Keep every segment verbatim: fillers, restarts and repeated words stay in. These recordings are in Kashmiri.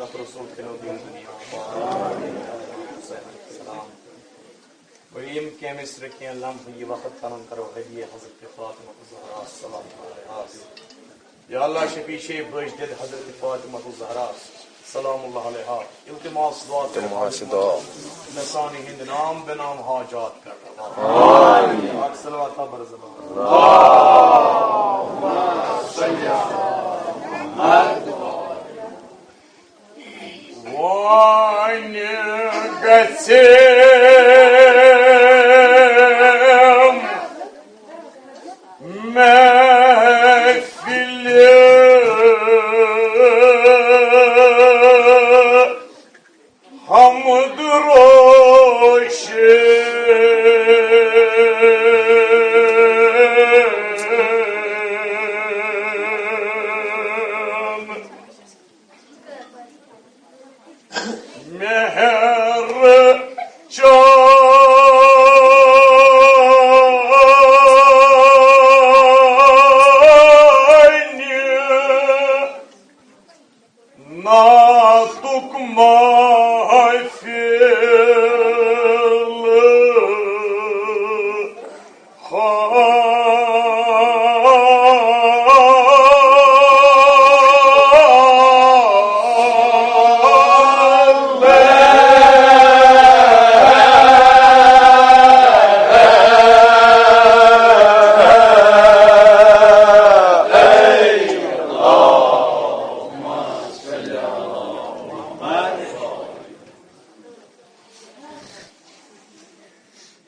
رسول کٔرِو دِیِن دُنیا۔ و ییٚمہِ کیمسٹری کینٛہہ لمحہٕ یہِ وقت پنُن کرو ہدیہ حضرت فاطمہ الزہرا سلام علیہا۔ یا اللہ، شفیع شیب بٲجدِد حضرت فاطمہ الزہرا سلام اللہ علیہا التماس دعا کٔرِو۔ التماس دعا۔ مےٚ سانہِ ہِنٛدۍ نام بے نام حاجات کر روا۔ آمین۔ اکھ صلوات برزبان۔ وۄنۍ گژھِ محفلہِ حمد روش۔ مہر چانہِ نعتُک محفل خواہ۔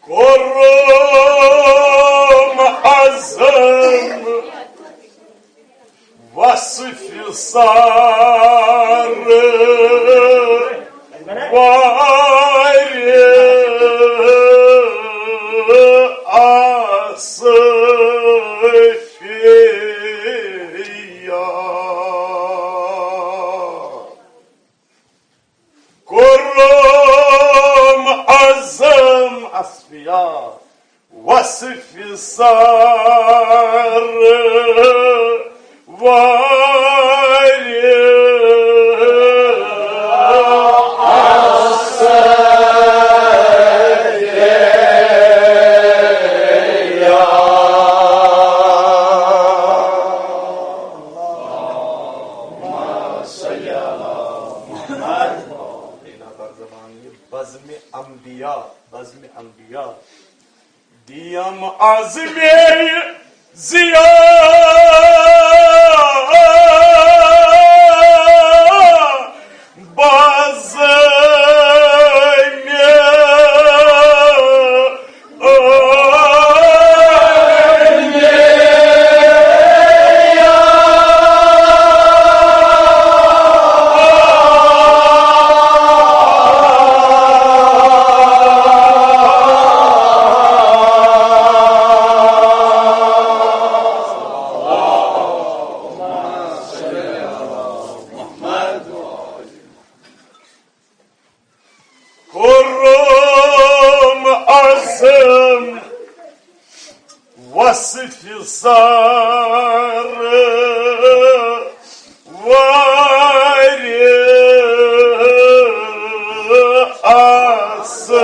کوٚرُم عزم وصفِ سرور اصفیا۔ کوٚرُم عزم اصفیا وصفِ سرور اصفیا۔ بزمِ انبیاء، بزمِ انبیاء۔ دِیم عزمِ ضیا بزمِ کوٚرُم عزم وصفِ سرور اصفیا۔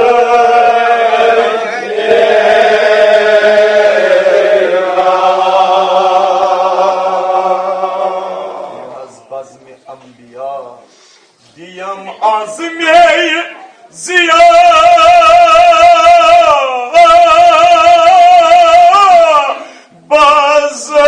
بزمِ انبیاء۔ دِیم عزمِ ضیا بزمِ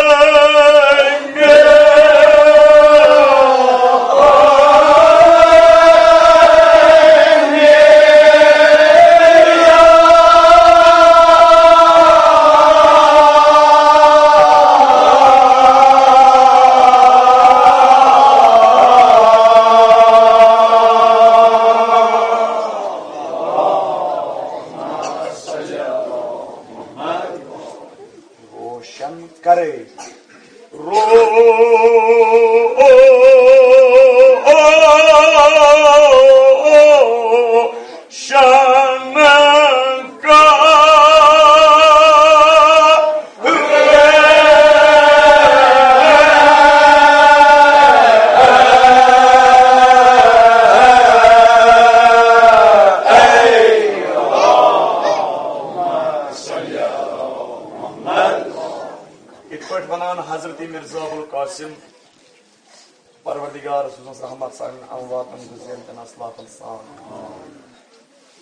پروردگار سوزنس رحمت سانٮ۪ن امواتن، گُزرٮ۪ن تہٕ اسلافن سان۔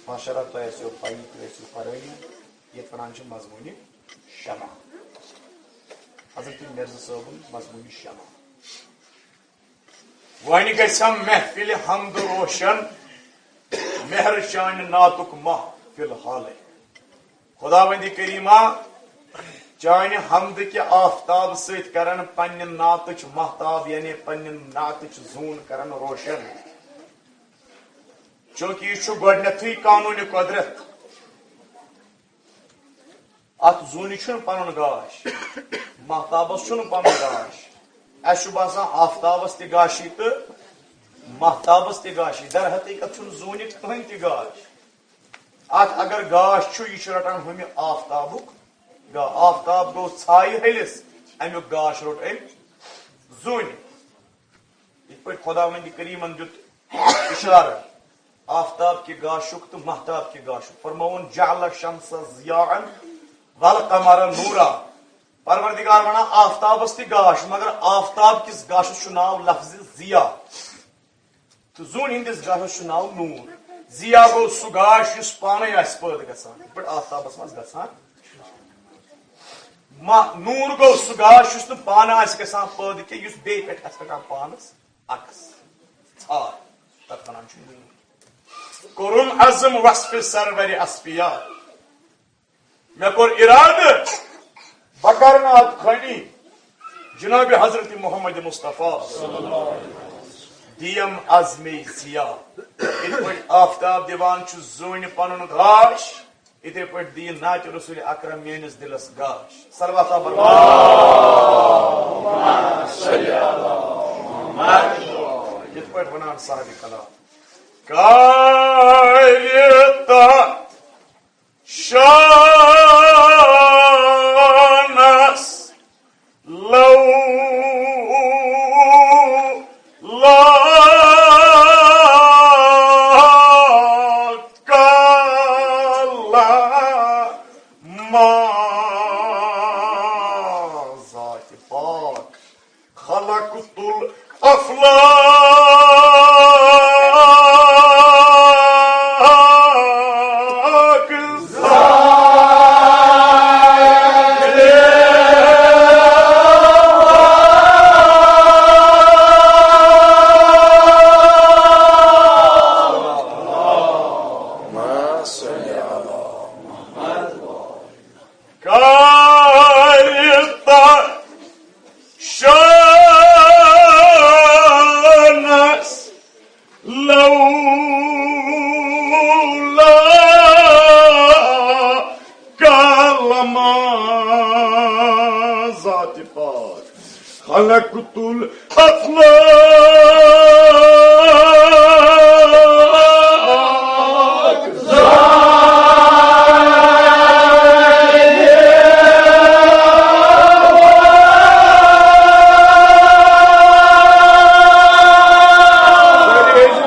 ماشاءاللہ، تۄہہِ آسیو پَیی، تُہۍ ٲسِو پرٲنی، یتھ ونان چھِ مضموٗنِ شمع۔ حضرت مرزا صٲبُن مضموٗنِ شمع۔ وۄنۍ گژھٮ۪م محفلِ حمد روشن، مہر چانہِ نعتُک ماہ فی الحالے۔ خداوندِ کریمہ، چانہِ حمدٕ کہِ آفتاب سۭتۍ کرن پننہِ نعتٕچ مہتاب، یعنی پننہِ نعتٕچ زوٗن کرن روشن۔ چونکہ یہِ چھُ گۄڈنیتھٕے قانوٗنِ قۄدرت۔ اتھ زوٗنہِ چھُنہٕ پنُن گاش، مہتابس چھُنہٕ پنُن گاش۔ اسہِ چھُ باسان آفتابس تہِ گاشی تہٕ مہتابس تہِ گاشی۔ در حقیقت چھُنہٕ زوٗنہِ کٕہٕنۍ تہِ گاش۔ اتھ اگر گاش چھُ، یہِ چھُ رٹان ہُمہِ آفتابُک گا-، آفتاب گوٚو ژھایہِ ہلِس، امیُک گاش روٚٹ أمۍ زوٗنہِ۔ یِتھ پٲٹھۍ خداوندِ کریمن دیُت اشارٕ آفتاب کہِ گاشُک تہٕ مہتاب کہِ گاشُک، فرمووُن، "جعل الشمس ضیاء والقمر نورا"۔ پروردگار ونان آفتابس تہِ گاش، مگر آفتاب کِس گاشس چھُ ناو لفظِ ضیاء۔ تہٕ زوٗنہِ ہٕنٛدِس گاشس چھُ ناو نوٗر۔ ضیاء گوٚو سُہ گاش یُس پانے آسہِ پٲدٕ گژھان، یِتھ پٲٹھۍ آفتابس منٛز گژھان۔ ما-، نوٗر گوٚو سُہ گاش یُس نہٕ پانہٕ آسہِ گژھان پٲدٕ کینٛہہ، یُس بیٚیہِ پٮ۪ٹھ آسہِ ہٮ۪کان پانس عکس ژھار، تتھ ونان چھُ نوٗر۔ کوٚرُم عزم وصفِ سرورِ اصفیا۔ مےٚ کوٚر ارادٕ، بہٕ کرٕ نہٕ اتھ خٲلی جناب حضرت محمد مصطفیٰ۔ دِیم از مے ضیا۔ یِتھ پٲٹھۍ آفتاب دِوان چھُ زوٗنہِ پنُن گاش، یِتھے پٲٹھۍ دِیہِ نعتِ رسول اکرم میٲنِس دِلس گاش۔ صلوات برکات۔ یِتھ پٲٹھۍ ونان صاحب کلام، کارِ تہٕ شانس لو لا کلا ما ذاتِ پاک خلقت الافلاک۔ کارِ تہٕ شانس لو لا کلمہ ذاتِ پاک خلقت الافلاک۔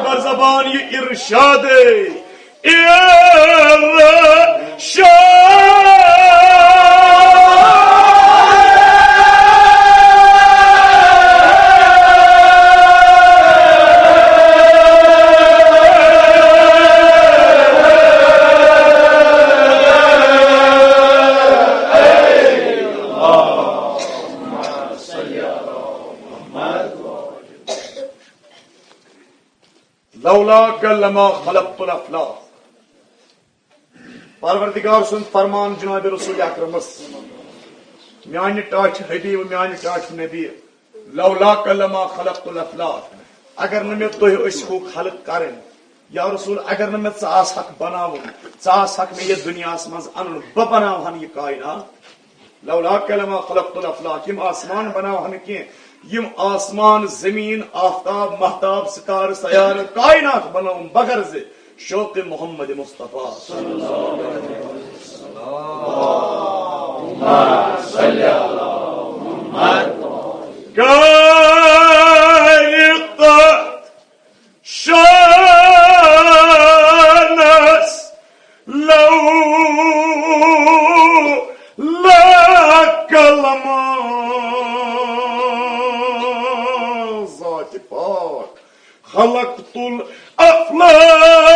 بر زبان یہ ارشاد ارشاد۔ لولاک لما خلقت الافلاک۔ پروردگار سُنٛد فرمان جناب رسول اکرمس، میانہِ ٹاٹھہِ حبیب، میانہِ ٹاٹھہِ نبی، لولاک لما خلقت الافلاک۔ اگر نہٕ مےٚ تُہۍ ٲسۍ ہو خلق کرٕنۍ، یا رسول، اگر نہٕ مےٚ ژٕ آسہٕ ہکھ بناوُن، ژٕ آسہٕ ہکھ مےٚ یتھ دُنیاہس منٛز انُن، بہٕ بناوہن یہِ کائنات۔ لولاک لما خلقت الافلاک، یِم آسمان بناوہن کینٛہہ، یِم آسمان، زمین، آفتاب، مہتاب، ستارٕ، سیارٕ، کائنات بناوُن بغرض شوق محمد مصطفیٰ۔ کارِ تہٕ شانس لو لا کلمہ پاک، خلقت الافلاک۔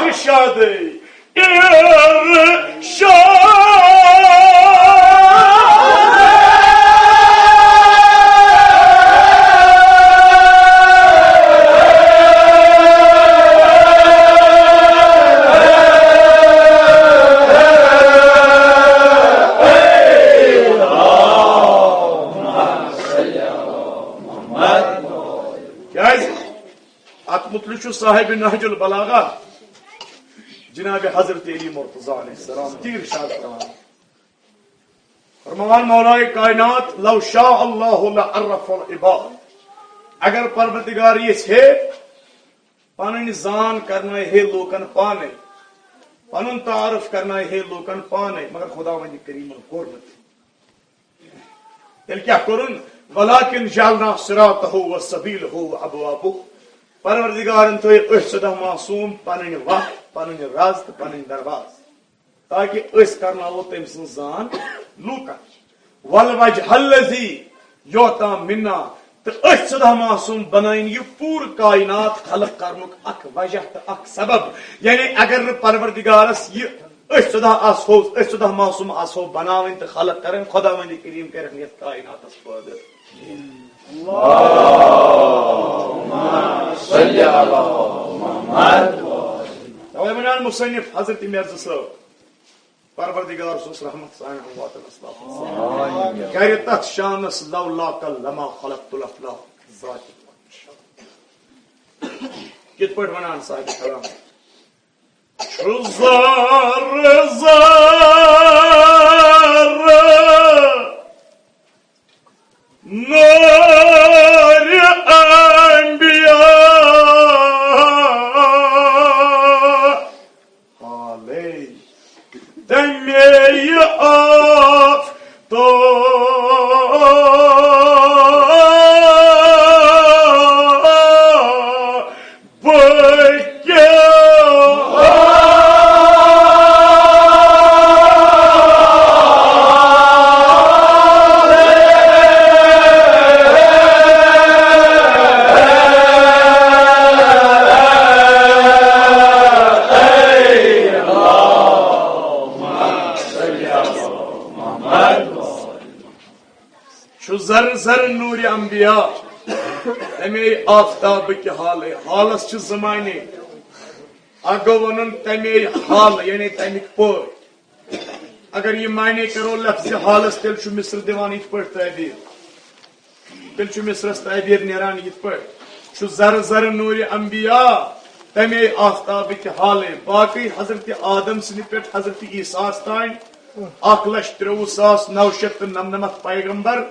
ارشاد، ارشاد۔ کیازِ؟ اتھ متعلق چھُ صاحب نہج البلاغہ جناب حضرت علی مرتضی علیہ السلام تہِ ارشاد فرماوان۔ فرماوان مولائے کائنات، "لو شاء اللہ لعرف العباد"، اگر پروردگار یژھِ ہے، پنٕنۍ زان کرنایہِ ہے لوکن پانے، پنُن تعارف کرنایہِ ہے لوکن پانے، مگر خداوند کریمن کوٚر نہٕ تہِ۔ تیٚلہِ کیٛاہ کوٚرُن؟ "ولکن جعلنا صراطہ و سبیلہ و ابوابہ"۔ پروردگارن تھٲے أسۍ ژۄداہ معصوم پنٕنۍ وتھ، پنٕنۍ رز تہٕ پنٕنۍ دروازٕ، تاکہ أسۍ کرناوو تٔمۍ سٕنٛز زان لوٗکن۔ "والوجہ الذی یعطی منا"، تہٕ أسۍ ژۄداہ معصوم بنٲوِن یہِ پوٗرٕ کائنات خلق کرنُک اکھ وجہ تہٕ اکھ سبب۔ یعنی اگر نہٕ پروردگارس یہِ أسۍ ژۄداہ آسہو، أسۍ ژۄداہ معصوم آسہو بناوٕنۍ تہٕ خلق کرٕنۍ، خداوند کریم کرن یتھ کائناتس پٲدٕ۔ توے ونان مصنف حضرت مرزا صٲب، پروردگار سٕنٛز رحمت سانٮ۪ن امواتن اسلافن۔ کرِ تتھ شانس "لولاک لما خلقت الافلاک"، ذاتِ پاک۔ کِتھ پٲٹھۍ ونان صاحب کلام؟ چھُ زر زر نورِ انبیاء حالے تمے آفتابٕکۍ چھُ زر زر نورِ انبیاء، تمے آفتابٕکۍ حالے۔ حالس چھِ زٕ معنی۔ اکھ گوٚو ونُن تمے حال، یعنی تمیُک پٲٹھۍ۔ اگر یہِ معنی کرو لفظِ حالس، تیٚلہِ چھُ مصرٕ دِوان یِتھ پٲٹھۍ تعبیر۔ تیٚلہِ چھُ مصرس تعبیر نیران یِتھ پٲٹھۍ، چھُ زر زر نورِ انبیاء، تمے آفتابٕکۍ حالے۔ باقٕے حضرت آدم سٕنٛدِ پٮ۪ٹھ حضرت عیسیٰ ہس تام اکھ لچھ ترٛوٚوُہ ساس نو شیٚتھ تہٕ نمنمتھ پیغمبر،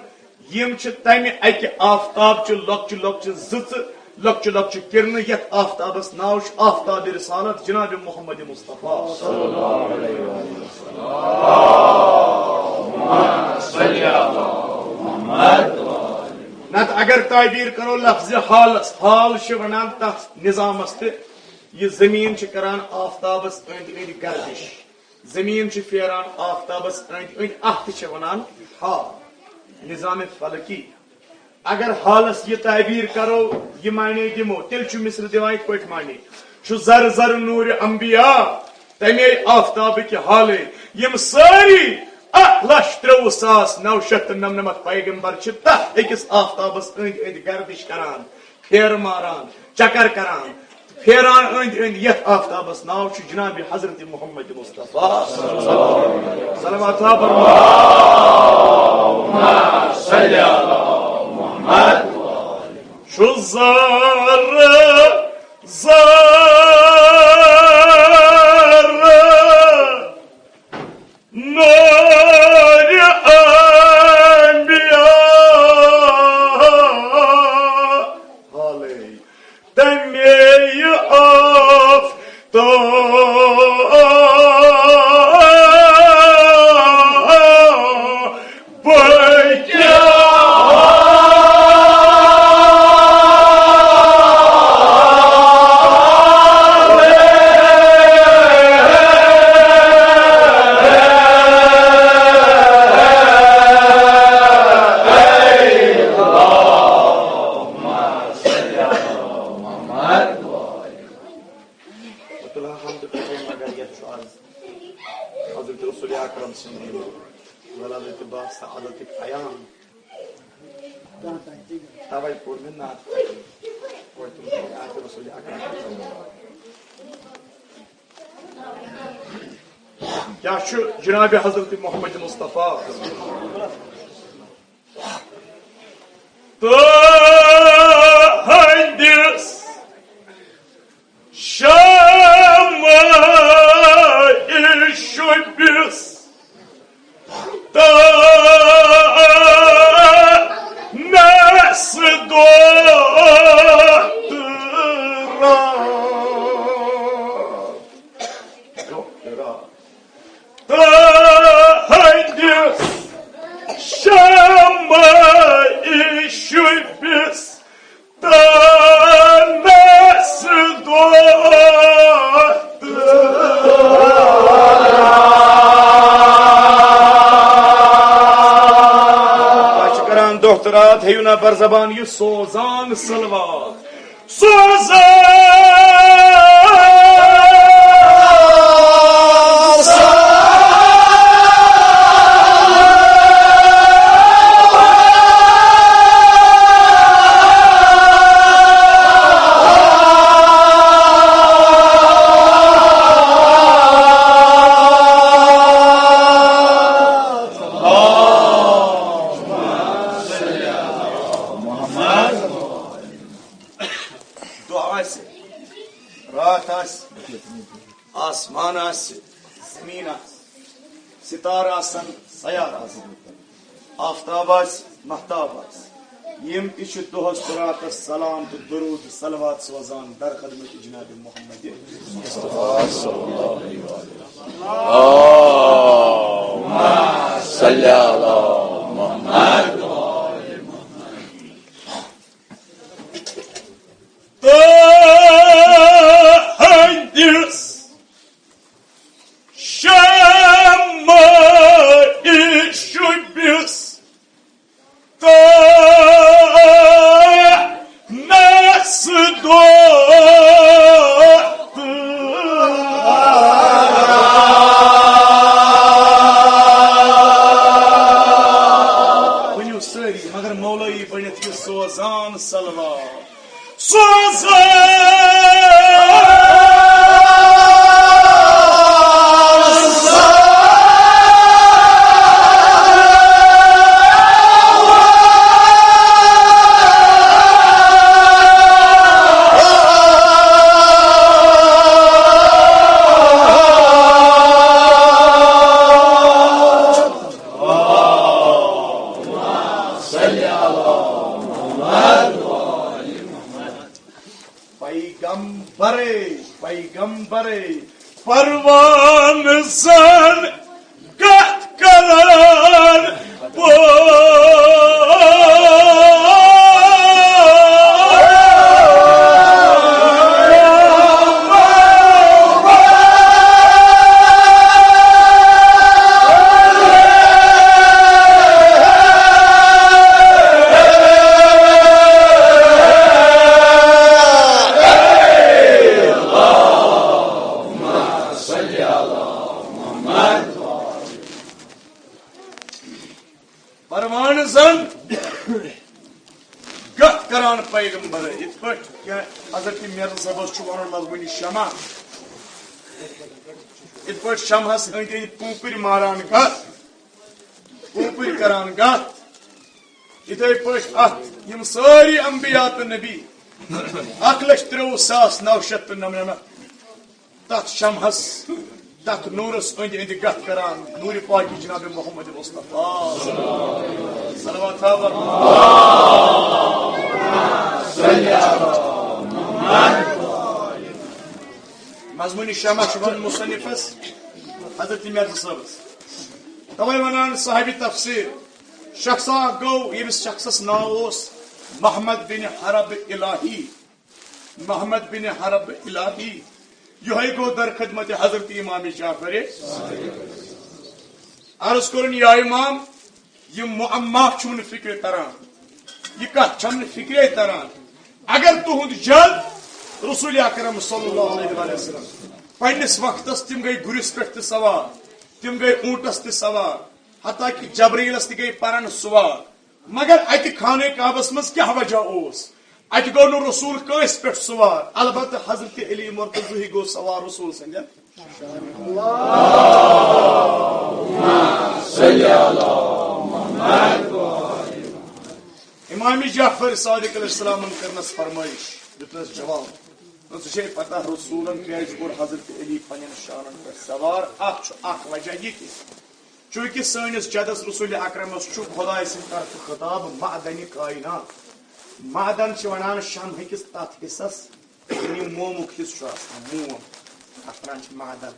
یِم چھِ تمہِ اکہِ آفتاب چہِ لۄکچہِ لۄکچہِ زٕژٕ، لۄکچہِ لۄکچہِ کرنہٕ، یتھ آفتابس ناو چھُ آفتاب رسالت جناب محمد مصطفیٰ۔ نتہٕ اگر تعبیر کرو لفظِ حالس، حال چھِ ونان تتھ نظامس تہِ، یہِ زمین چھِ کران آفتابس أنٛدۍ أنٛدۍ گردش۔ زمین چھِ پھیران آفتابس أنٛدۍ أنٛدۍ، اتھ تہِ چھِ ونان حال، نظام فلکی۔ اگر حالس یہِ تعبیر کرو، یہِ معنی دِمو، تیٚلہِ چھُ مصرٕ دِوان یِتھ پٲٹھۍ معنی، چھُ زر زر نورِ انبیاء، تمے آفتابٕکۍ حالے، یِم سٲری اکھ لچھ ترٛوٚوُہ ساس نو شیٚتھ تہٕ نمنمتھ پیغمبر چھِ تتھ أکِس آفتابس أنٛدۍ أنٛدۍ گردش کران، پھیرٕ ماران، چکر کران، پھیران أنٛدۍ أنٛدۍ یتھ آفتابس ناو چھُ جناب حضرت محمد مصطفیٰ۔ صلوات۔ چھُ زر زر نورِ انبیاء حالے، تمے آفتابٕکۍ کرم سنگھ، ولادت با سعادت پیام۔ توے پوٚر مےٚ نعت۔ وۄنۍ تِم چھِ آیت رسول اکرم۔ کیٛاہ چھُ جناب حضرت محمد مصطفیٰ تہنٛدِس شمعِ شُبِس تنس دۄہ تہٕ راتھ۔ تہنٛدِس شمعِ شُبِس تنس دۄہ تہٕ راتھ۔ أسۍ چھِ کران دۄہ تہٕ راتھ، ہیٚیِو نا بر زبان یہِ سوزان صلوات۔ سوزان دۄہ آسہِ، راتھ آسہِ، آسمان آسہِ، زمیٖن آسہِ، ستارٕ آسن، سیارٕ آسن، آفتاب آسہِ، مہتاب آسہِ، یِم تہِ چھِ دۄہس تہٕ راتس سلام تہٕ درود تہٕ صلوات سوزان در خدمت جناب محمد مصطفیٰ صلی اللہ علیہ وسلم۔ اللہم صل علی محمد۔ تہنٛدِس شمعِ شُبِس تنس دۄہ تہٕ راتھ۔ ؤنِو سٲری، مگر مولٲیی بٔنِتھ یہِ سوزان صلوات۔ سوزان۔ پیغمبرے، پیغمبرے، پروان زن کتھ کران پٲٹھۍ۔ پروان زن گتھ کران پیغمبر، یِتھ پٲٹھۍ کینٛہہ حضرت مرزا صٲبس چھُ ونُن مضموٗنِ شمع، یِتھ پٲٹھۍ شمعس أنٛدۍ أنٛدۍ پوٗپٕرۍ ماران گتھ، پوٗپٕرۍ کران گتھ، یِتھے پٲٹھۍ اتھ یِم سٲری انبیاء تہٕ نبی، اکھ لچھ ترٛوٚوُہ ساس نو شیٚتھ تہٕ نمنمتھ، تتھ شمعس، تتھ نورس أنٛدۍ أنٛدۍ گتھ کران، نورِ پاکی جناب محمد مصطفیٰ۔ صلوات تھاو۔ مضموٗنِ شمع چھُ ونان مصنفس حضرت مرزا صٲبس۔ توے ونان صاحبِ تفسیر، شخص اکھ گوٚو، ییٚمِس شخصس ناو اوس محمد بن حرب الہی۔ محمد بن حرب الہی، یِہوٚے گوٚو در خدمت حضرت امام جعفر۔ عرض کوٚرُن، یا امام، یہِ معما چھُم نہٕ فکرِ تران، یہِ کتھ چھم نہٕ فکرے تران۔ اگر تُہُنٛد جد رسول اکرم صلی اللہ علیہ وسلم پننِس وقتس تِم گٔے گُرِس پٮ۪ٹھ تہِ سوار، تِم گٔے اوٗنٹس تہِ سوار، حتیٰ کہ جبرائیلس تہِ گٔے پرن سوار۔ مگر اتہِ خانہ کعبس منٛز کیٛاہ وجہ اوس؟ اتہِ گوٚو نہٕ رسول کٲنٛسہِ پٮ۪ٹھ سوار، البتہ حضرت علی مرتضی گوٚو سوار رسول سٕنٛدٮ۪ن۔ امام جعفر صادق علیہ السلامن کٔرنس فرمٲیش، دیُتنس جواب۔ ژےٚ چھے پتہ رسولن کیٛازِ کوٚر حضرت علی پننٮ۪ن شانن پٮ۪ٹھ سوار؟ اتھ چھُ اکھ وجہ یہِ تہِ، چونکہ سٲنِس جدس رسول اکرمس چھُ خدایہِ سٕنٛدِ طرفہٕ خطاب معدنِ کائنات۔ معدن چھِ ونان شمہٕ کِس تتھ حصس، یعنی مومُک حصہٕ چھُ آسان، موم، اتھ ونان چھِ معدن۔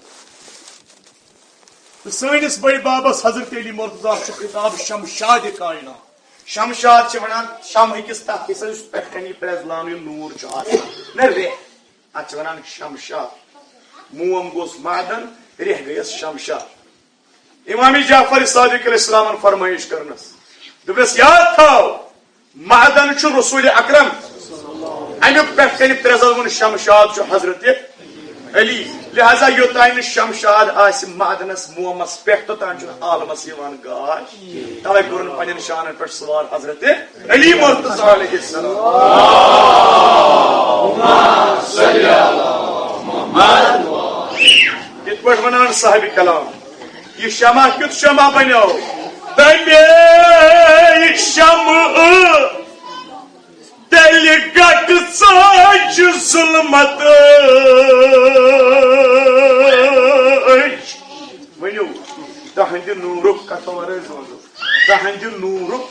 تہٕ سٲنِس بٔڑۍ بابس حضرت علی مرتضیٰ چھُ خطاب شمشادِ کائنات۔ شمشاد چھِ ونان شمہٕ کِس تتھ حصس یُس پٮ۪ٹھ کنہِ پرٛزلاونہٕ یہِ نوٗر چھُ آسان، نہ ریٚہہ، اتھ چھِ ونان شمشاد۔ موم گوٚس معدن، ریٚہہ گٔیس شمشاد۔ امام جعفر صادق علیہ السلامن فرمٲیش کٔرنس، دوٚپنس، یاد تھاو، معدن چھُ رسول اکرم، امیُک پٮ۪ٹھ کنہِ پرٛزل وُن شمشاد چھُ حضرت علی، لہذا یوٚتام نہٕ شمشاد آسہِ معدنس مومس پٮ۪ٹھ، توٚتام چھُنہٕ عالمس یِوان گاش۔ توے کوٚرُن پننٮ۪ن شانن پٮ۪ٹھ سوار حضرت علی مرتضیٰ علیہ السلام۔ یِتھ پٲٹھۍ ونان صاحب کلام، یہِ شمع کیُتھ شمع بنیو؟ تمے شمع تیٚلہِ گٹہٕ ژٲج ظلمتٕچ۔ ؤنِو، تہنٛدِ نوٗرُک کتھو ورٲے زٲنِو، تہنٛدِ نوٗرُک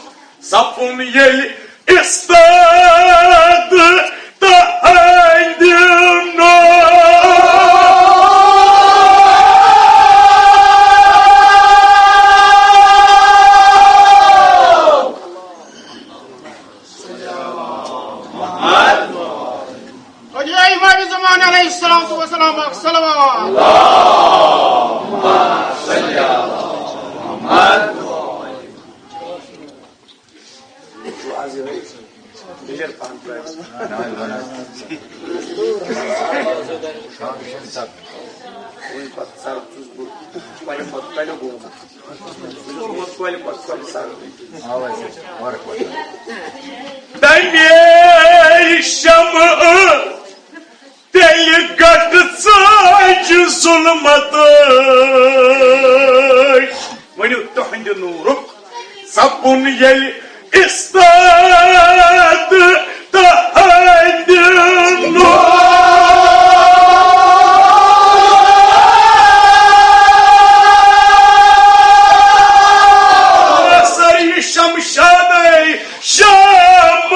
سپُن ییٚلہِ استاد تہنٛدِ نوٗر۔ امام زمان علیہ الصلوۃ والسلام، صلوات۔ تمے شمعٕ تیٚلہِ گٹہٕ ژٲج ظلمتٕچ۔ ؤنِو، تُہنٛدِ نوٗرُک سپُن ییٚلہِ استاد تہنٛدِ نوٗر۔ سر، یہِ شمشادے شمشاد۔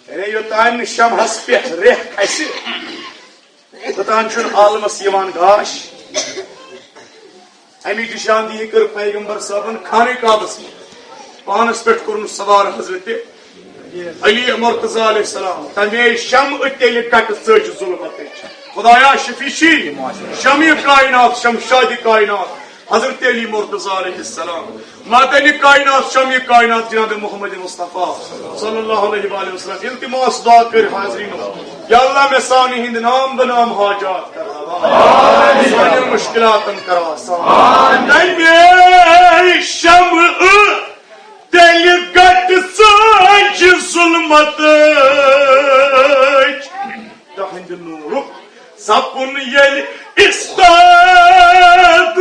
یعنی یوٚتام نہٕ شمعس پٮ۪ٹھ ریٚہہ کھسہِ، توٚتام چھُنہٕ عالمس یِوان گاش۔ اَمِچ نِشاندِہی کٔر پیغمبر صٲبن خانہ کعبس منٛز۔ پانس پٮ۪ٹھ کوٚرُن سوار حضرت علی مرتضیٰ علیہ السلام۔ تَمے شمعہٕ تیٚلہِ کَٹہٕ ژٔج ظلمتٕچ۔ خدایا شفیع چھی، شمع کائنات، شمشاد کائنات، حضرت علی مرتضیٰ علیہ السلام۔ معدن کائنات، شمع کائنات جناب محمد مصطفیٰ صلی اللہ علیہ وآلہ وسلم۔ التماس دعا کٔرۍ حاضرینو، یا اللہ مےٚ سانہِ ہِنٛدۍ نام بنام حاجات کر روا، سانٮ۪ن مشکلاتن کر آسان۔ تَمے شمعہٕ تیٚلہِ گٹہٕ ژٲج ظلمتٕچ۔ تہنٛدِ نوٗرُک سپُن ییٚلہِ استاد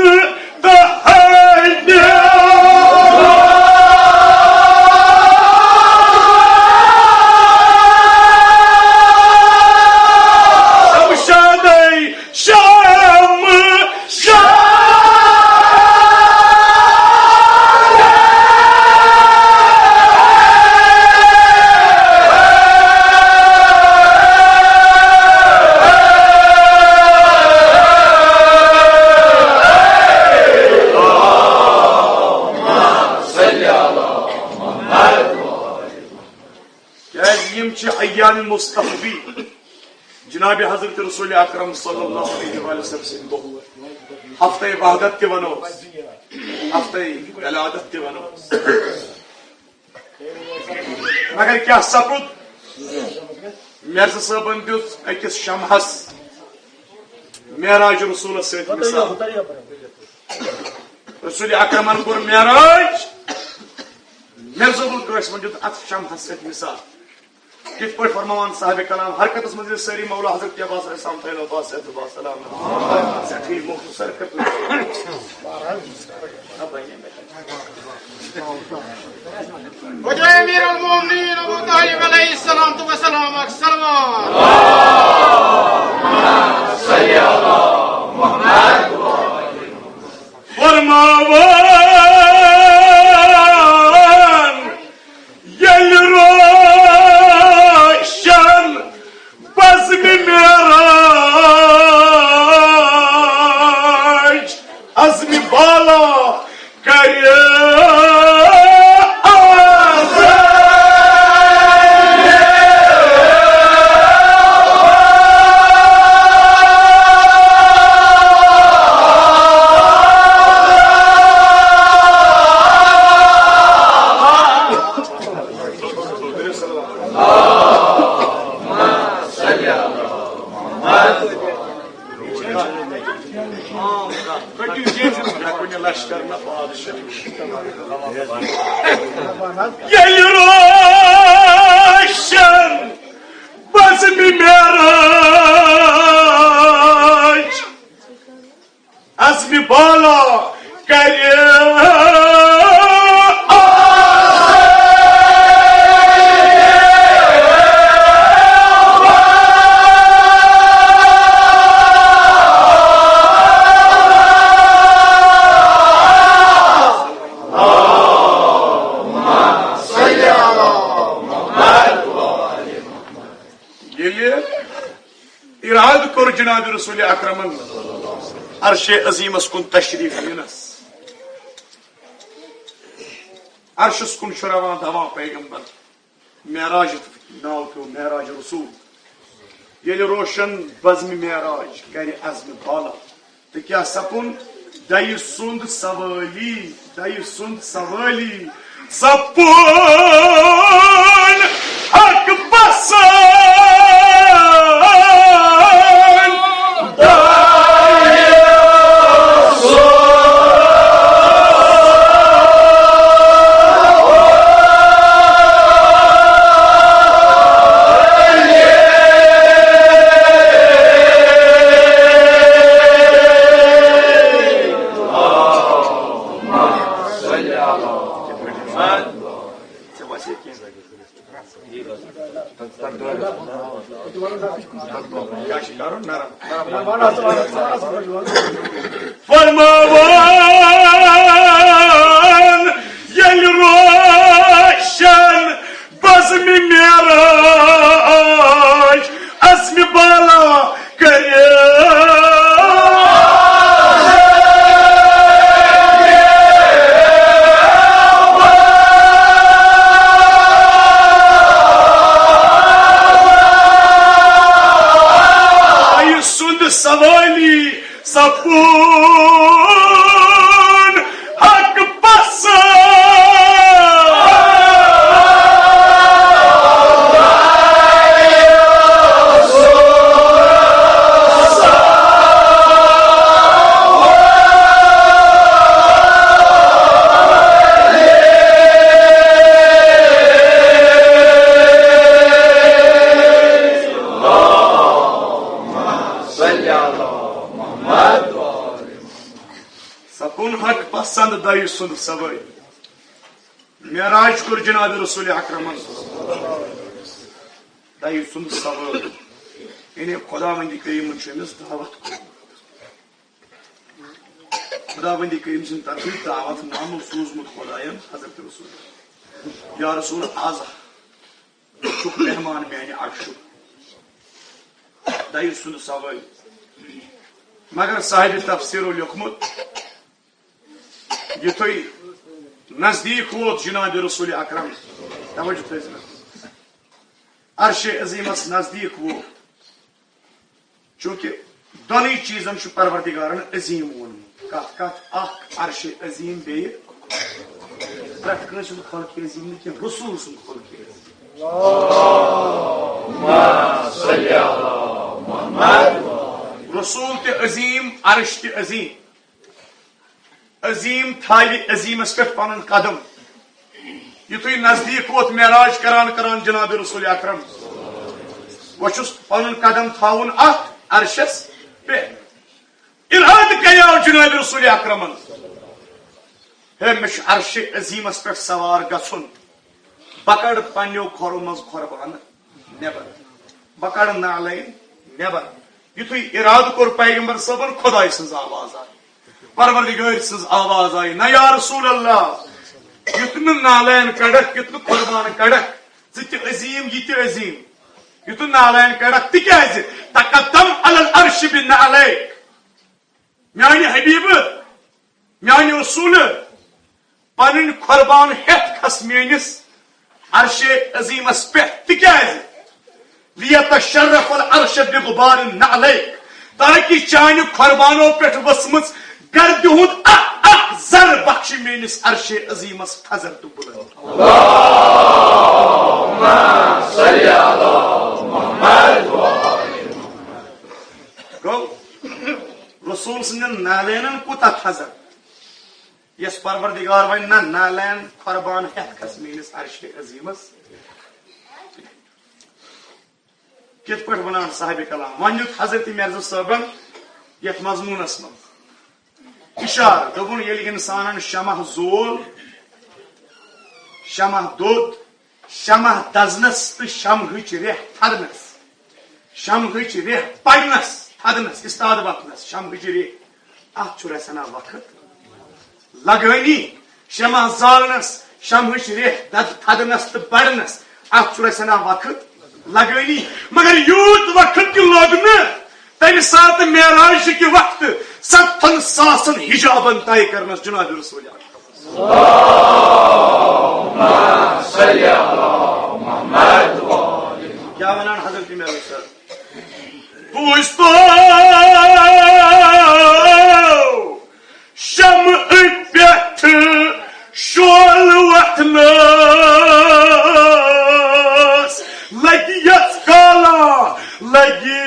تہنٛدِ شمشادے شمشاد۔ یعنی مستخبی جناب حضرت رسول اکرم صلی اللہ علیہ وآلہ وسلم سٕنٛدِ دۄہ ہفتہ وحدت تہِ ونو، ہفتہ ولادت تہِ ونو۔ مگر کیٛاہ سپُد؟ مرزا صٲبن دیُت أکِس شمحس معراج رسولس سۭتۍ مثال۔ رسول اکرمن کوٚر معراج، مرزا ابوالقاسمن دیُت اتھ شمحس سۭتۍ مثال۔ کِتھ پٲٹھۍ فرماوان صاحب کلام حرکتس منٛز ییٚلہِ سٲری مولا حضرت عباس علیہ السلام تھٲینو با صحت با سلام سٮ۪ٹھٕے مختصر کٔرِتھ۔ وجہ امیر المومنین ابو طالب علیہ السلام تو وسلام اکثر۔ فرماوان ییٚلہِ روشن بزمِ معراج عزمِ بالا کرِ آز۔ ییٚلہِ روشن بزمِ معراج عزمِ بالا کرِ آز۔ ییٚلہِ ارادٕ کوٚر جناب رسول اکرمن عرش عظیمس کُن تشریف نِنس، عرشس کُن چھُ روان دپان پیغمبر، معراج ناو پیوٚو معراج رسول۔ ییٚلہِ روشن بزمِ معراج کرِ عزمِ بالا، تہٕ کیٛاہ سپُن؟ دَیہِ سُنٛد سوٲلی، دَیہِ سُنٛد سوٲلی سپُن حق پسند۔ فرماوان ییٚلہِ روشن بزمِ معراج عزمِ بالا کرِ۔ آیہِ سُنٛد سوٲلی سپُن حق پسند۔ سپُن حق پسند دَیہِ سُنٛد سوٲری۔ معراج کوٚر جناب رسول اکرمن دَیہِ سُنٛد سوٲری۔ یعنی خداوندِ کریمن چھُ أمِس دعوت کوٚرمُت۔ خداوندِ کریم سٕنٛدِ طرفہٕ دعوت نامہٕ سوٗزمُت خداین حضرت رسول۔ یا رسول، از چھُکھ مہمان میانہِ عرشُک۔ دَیہِ سُنٛد سوٲری۔ مگر صاحبِ تفسیرو لیوٚکھمُت، یُتھُے نزدیٖک ووت جناب رسول اکرم، توجہ تھٲیزِ مےٚ۔ عرش عظیمس نزدیک ووت، چونکہ دۄنٕے چیزن چھُ پروردگارن عظیم ووٚنمُت۔ کتھ کتھ؟ اکھ عرش عظیم، بیٚیہِ پرٛٮ۪تھ کٲنٛسہِ ہُنٛد خلق عظیم نہٕ کینٛہہ، رسول سُنٛد خلق عظیم۔ رسول تہِ عظیم، عرش تہِ عظیم۔ عظیم تھاوِ عظیمس پٮ۪ٹھ پنُن قدم۔ یُتھُے نزدیٖک ووت معراج کران کران جناب رسول اکرم، وۄنۍ چھُس پنُن قدم تھاوُن اتھ عرشس پٮ۪ٹھ۔ ارادٕ کریاو جناب رسول اکرمن، ہے، مےٚ چھُ عرشِ عظیمس پٮ۪ٹھ سوار گژھُن، بہٕ کڑٕ پننیو کھۄرو منٛز قربانہٕ نٮ۪بر، بہٕ کڑٕ نعلین نٮ۪بر۔ یُتھُے ارادٕ کوٚر پیغمبر صٲبن، خۄداے سٕنٛز آواز آیہِ، پروردگار سٕنٛز آواز آیہِ، نہ یا رسول اللہ، یُتھ نہٕ نعلین کڑکھ، یُتھ نہٕ قربان کڑکھ، ژٕ تہِ عظیم، یہِ تہِ عظیم، یُتھ نہٕ نعلین کڑکھ، تِکیازِ تقدم علی العرش بنعلیک۔ میانہِ حبیبہٕ، میانہِ رسولہٕ، پنٕنۍ قربان ہٮ۪تھ کھس میٲنِس عرشِ عظیمس پٮ۪ٹھ، تِکیازِ لیتشرف العرش بغبار نعلیک، تاکہ چانہِ قربانو پٮ۪ٹھ ؤژھمٕژ گردِ ہُنٛد اکھ اکھ ذر بخشہِ میٲنِس عرشِ عظیمس تھزر تہٕ بلند۔ گوٚو، رسول سٕنٛدٮ۪ن نعلینن کوٗتاہ تھزر، یس پروردگار ونہِ نہ، نعلین قربان ہٮ۪تھ کھس میٲنِس عرشِ عظیمس۔ کِتھ پٲٹھۍ ونان صاحب کلام؟ وۄنۍ دیُت حضرت مرزا صٲبن یتھ مضموٗنس منٛز اشارٕ، دوٚپُن، ییٚلہِ انسانن شمع زول، شمع دوٚد، شمع دزنس تہٕ شمعٕچ ریٚہہ تھدنس، شمعٕچ ریٚہہ پرنس، تھدنس، استاد وتھنس، شمعٕچ ریٚہہ، اتھ چھُ رژھنا وقت لگٲنی۔ شمع زالنس، شمعٕچ ریٚہہ دد تھدنس تہٕ بڑنس، اتھ چھُ رژھنا وقت لگٲنی۔ مگر یوٗت وقت تہِ لوٚگ نہٕ تمہِ ساتہٕ معراج کہِ وقتہٕ ستتھن ساسن حجابن طے کرنس جناب رسول اکرم۔ کیا ونان حضرت امام صاحب؟ بوٗزتو شمعہٕ پٮ۪ٹھٕ شولہٕ وۄتھنَس لگہِ یَس کالا لگہِ۔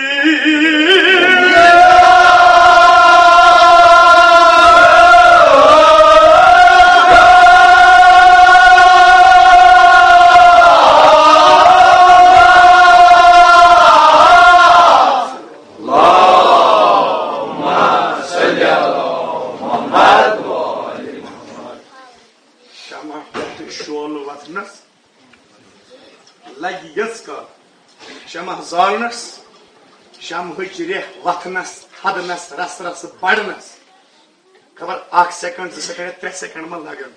شمع پٮ۪ٹھٕ شولہٕ وۄتھنَس لگہِ یٔژ کال۔ شمع زالنس، شمعٕچ ریٚہہ وتھنس، تھدنس، رس رس بڑنس، خبر اکھ سیکنڈ، زٕ سیکنڈ، ترٛےٚ سیکنڈ ما لگن،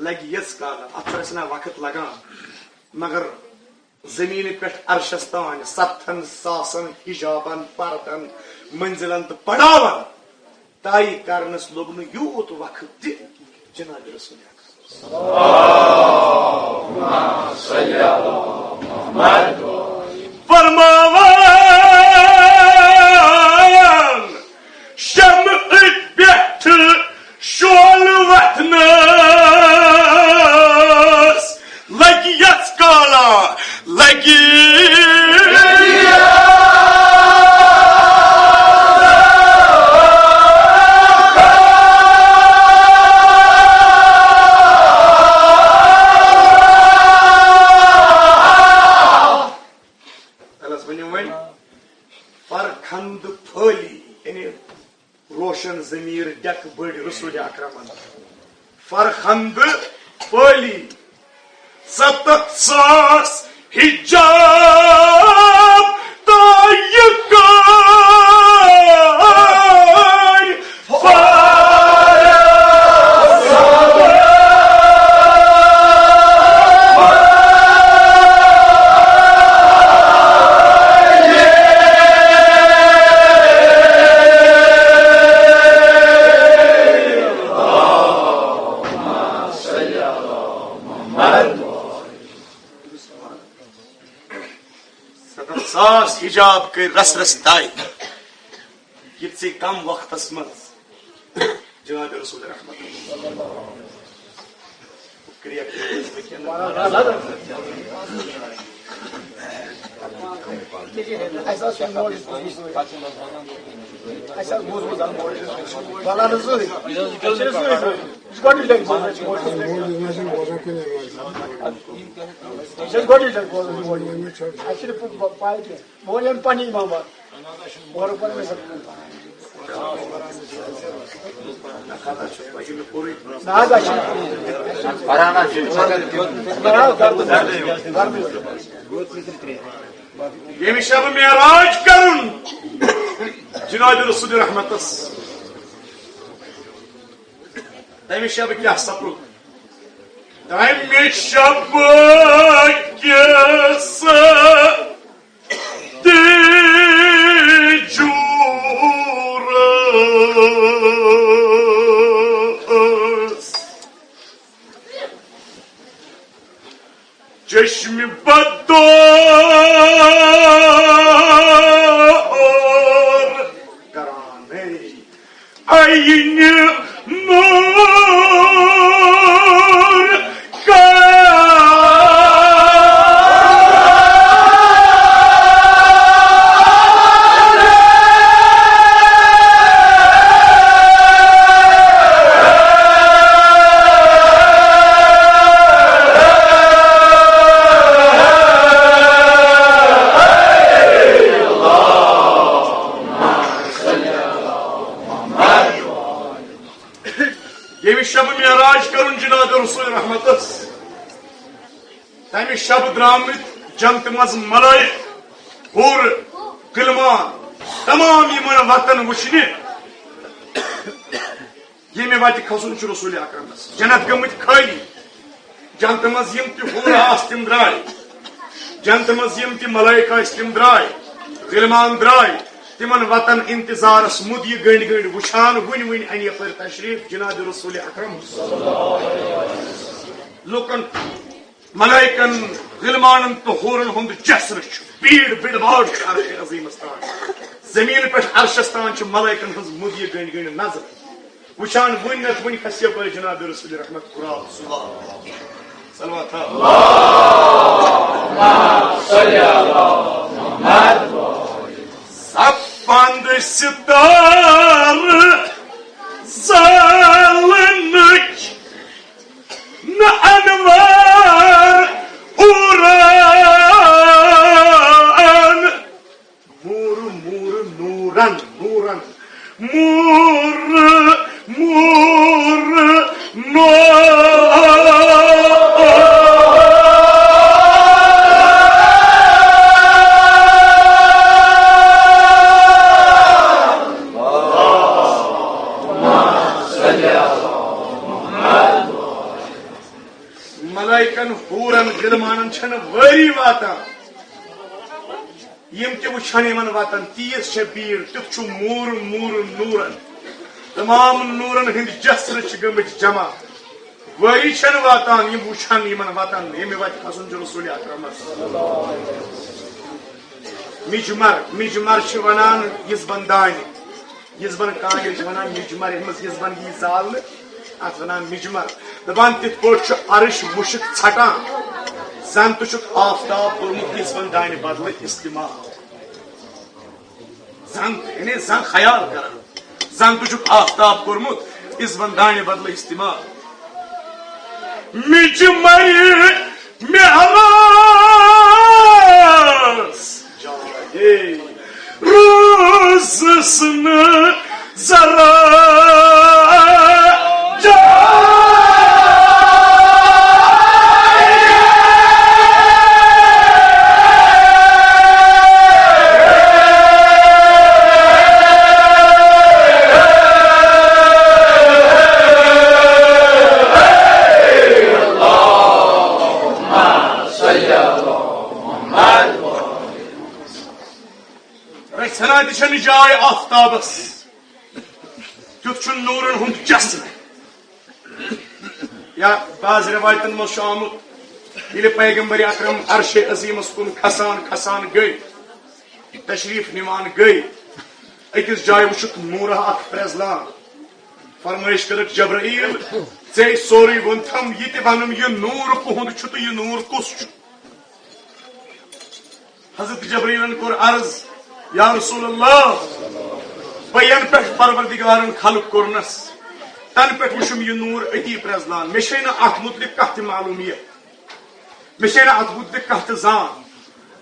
لگہِ یٔژ کال، اتھ چھُ رژھنا وقت لگان۔ مگر زمینہِ پٮ۪ٹھ عرشس تام ستتھن ساسن حجابن، پردن، منزلن تہٕ پڑاون طے کرنس لوٚگ نہٕ یوٗت وقت تہِ جناب رسول اکرم۔ فرماوان، شمعٕکۍ پٮ۪ٹھٕ شولہٕ وۄتھنَس لگہِ یَس کالا لگہِ۔ تَلَس ؤنِو وۄنۍ، فرخندٕ پھٲلی، یعنی روشن ضمیر ڈیکہٕ بٔڑۍ رسول اکرمن۔ فرخندٕ پھٲلی، ستتھ ساس حجاب طے کٔرۍ۔ خاص حجاب کٔرۍ رس رس طے۔ یِتھسٕے کم وقتس منٛز جناب رسول رحمت۔ اَسہِ حظ چھُ موج، اَسہِ حظ بوٗزمُت زَن موج۔ وَلہٕ حظ، أسۍ چھِ گۄڈٕنِچ لَٹہِ بوزان، أسۍ چھِ گۄڈٕنِچ لَٹہِ بوزان۔ اَسہِ چھِنہٕ پَے کینٛہہ۔ بہٕ وَنہٕ یِم پننہِ امام آباد۔ اورٕ پَران چھُس بہٕ۔ نہ حظ، اَسہِ چھُنہٕ۔ پَران حظ چھُ۔ ییٚمہِ شبہٕ معراج کرُن جناب رسول رحمتس، تَمہِ شبہٕ کیٛاہ سپُد؟ تَمہِ شبہٕ کیٛاہ سا تہِ جوٗرس۔ چشم بدور کرانٕے۔ عین نور کا۔ ییٚمہِ شبہٕ معراج کرُن جناب رسول رحمتس، تمہِ شبہٕ درامٕتۍ جنتہٕ منٛز ملائک، حور، غلمان، تمام یِمن وتن وٕچھنہِ، ییٚمہِ وتہِ کھسُن چھُ رسول اکرمس۔ جنت گٔمٕتۍ خٲلی۔ جنتہٕ منٛز یِم تہِ حور آسہٕ تِم درٛاے، جنتہٕ منٛز یِم تہِ ملائک ٲسۍ تِم درٛاے، غلمان درٛاے، تِمن وتن انتظارس مُدیہِ گٔنڈۍ گٔنڈۍ وٕچھان، وُنہِ وُنہِ انہِ یپٲرۍ تشریف جناب رسول اکرم۔ لُکن، ملائکن، غلمانن تہٕ حورن ہُنٛد جسر چھُ، بھیڑ بھیڑ بھاڑ چھُ عرش عظیمس تام۔ زمین پٮ۪ٹھ عرشس تام چھِ ملائکن ہٕنٛز مُدیہِ گٔنڈۍ گٔنڈۍ نظر۔ وٕچھان وٕنۍ نتہٕ وٕنۍ کھسہِ یپٲرۍ جناب رسول رحمت قرآن۔ صلوات۔ سپند ستار زالنٕکۍ نہ انوار حورن۔ موٗر، موٗر، نوٗرن، نوٗرن۔ موٗر، موٗر، نوٗر۔ ملائکن، حورن، غلمانن چھنہٕ وٲری واتان۔ یِم تہِ وٕچھن یِمن وتن، تیٖژ چھےٚ بیٖڑ، تیُتھ چھُ موٗر، موٗر، نوٗرن۔ تمام نوٗرن ہٕنٛدۍ جسرٕ چھِ گٔمٕتۍ جمع۔ وٲری چھنہٕ واتان، یِم وٕچھن یِمن وتن، ییٚمہِ وتہِ کھسُن چھُ رسول اکرمس۔ مجمر، مجمر چھِ ونان یِژھ بن دانہِ، یِژھ بن کانٛگرِ چھِ ونان مجمر، یَتھ منٛز یِژھ بن یی زالنہٕ، اتھ ونان مجمر۔ دپان تِتھ پٲٹھۍ چھُ عرش مُشک ژھٹان، زن تہِ چھُکھ آفتاب کوٚرمُت یِژھ بن دانہِ بدلہٕ استعمال۔ زن، یعنی زن خیال کران، زن تہِ چھُکھ آفتاب کوٚرمُت یِژھ بن دانہِ بدلہٕ استعمال۔ مجمر معراج روزس نہٕ ذرا جاے۔ رژھِ ہنا تہِ چھنہٕ جاے آفتابس، تیُتھ چھُ نوٗرن ہُنٛد جسم۔ یا بعض رٮ۪وایتن منٛز چھُ آمُت، ییٚلہِ پیغمبر اکرم عرشِ عظیمس کُن کھسان کھسان گٔے، تشریف نِوان گٔے، أکِس جایہِ وُچھُکھ نوٗرہ اکھ پرٛزلان۔ فرمٲیش کٔرٕکھ، جبرائیل، ژےٚ سورُے ووٚنتھم، یہِ تہِ وَنُم، یہِ نوٗر کُہُنٛد چھُ تہٕ یہِ نوٗر کُس چھُ؟ حضرت جبرائیلن کوٚر عرض، یا رسول اللہ، بہٕ ینہٕ پٮ۪ٹھ پروردگارن خلق کوٚرنس، تنہٕ پٮ۪ٹھ وُچھُم یہِ نوٗر أتی پرٛزلان۔ مےٚ چھے نہٕ اتھ مُتعلق کانٛہہ تہِ معلومیت، مےٚ چھے نہٕ اتھ مُتعلق کانٛہہ تہِ زان۔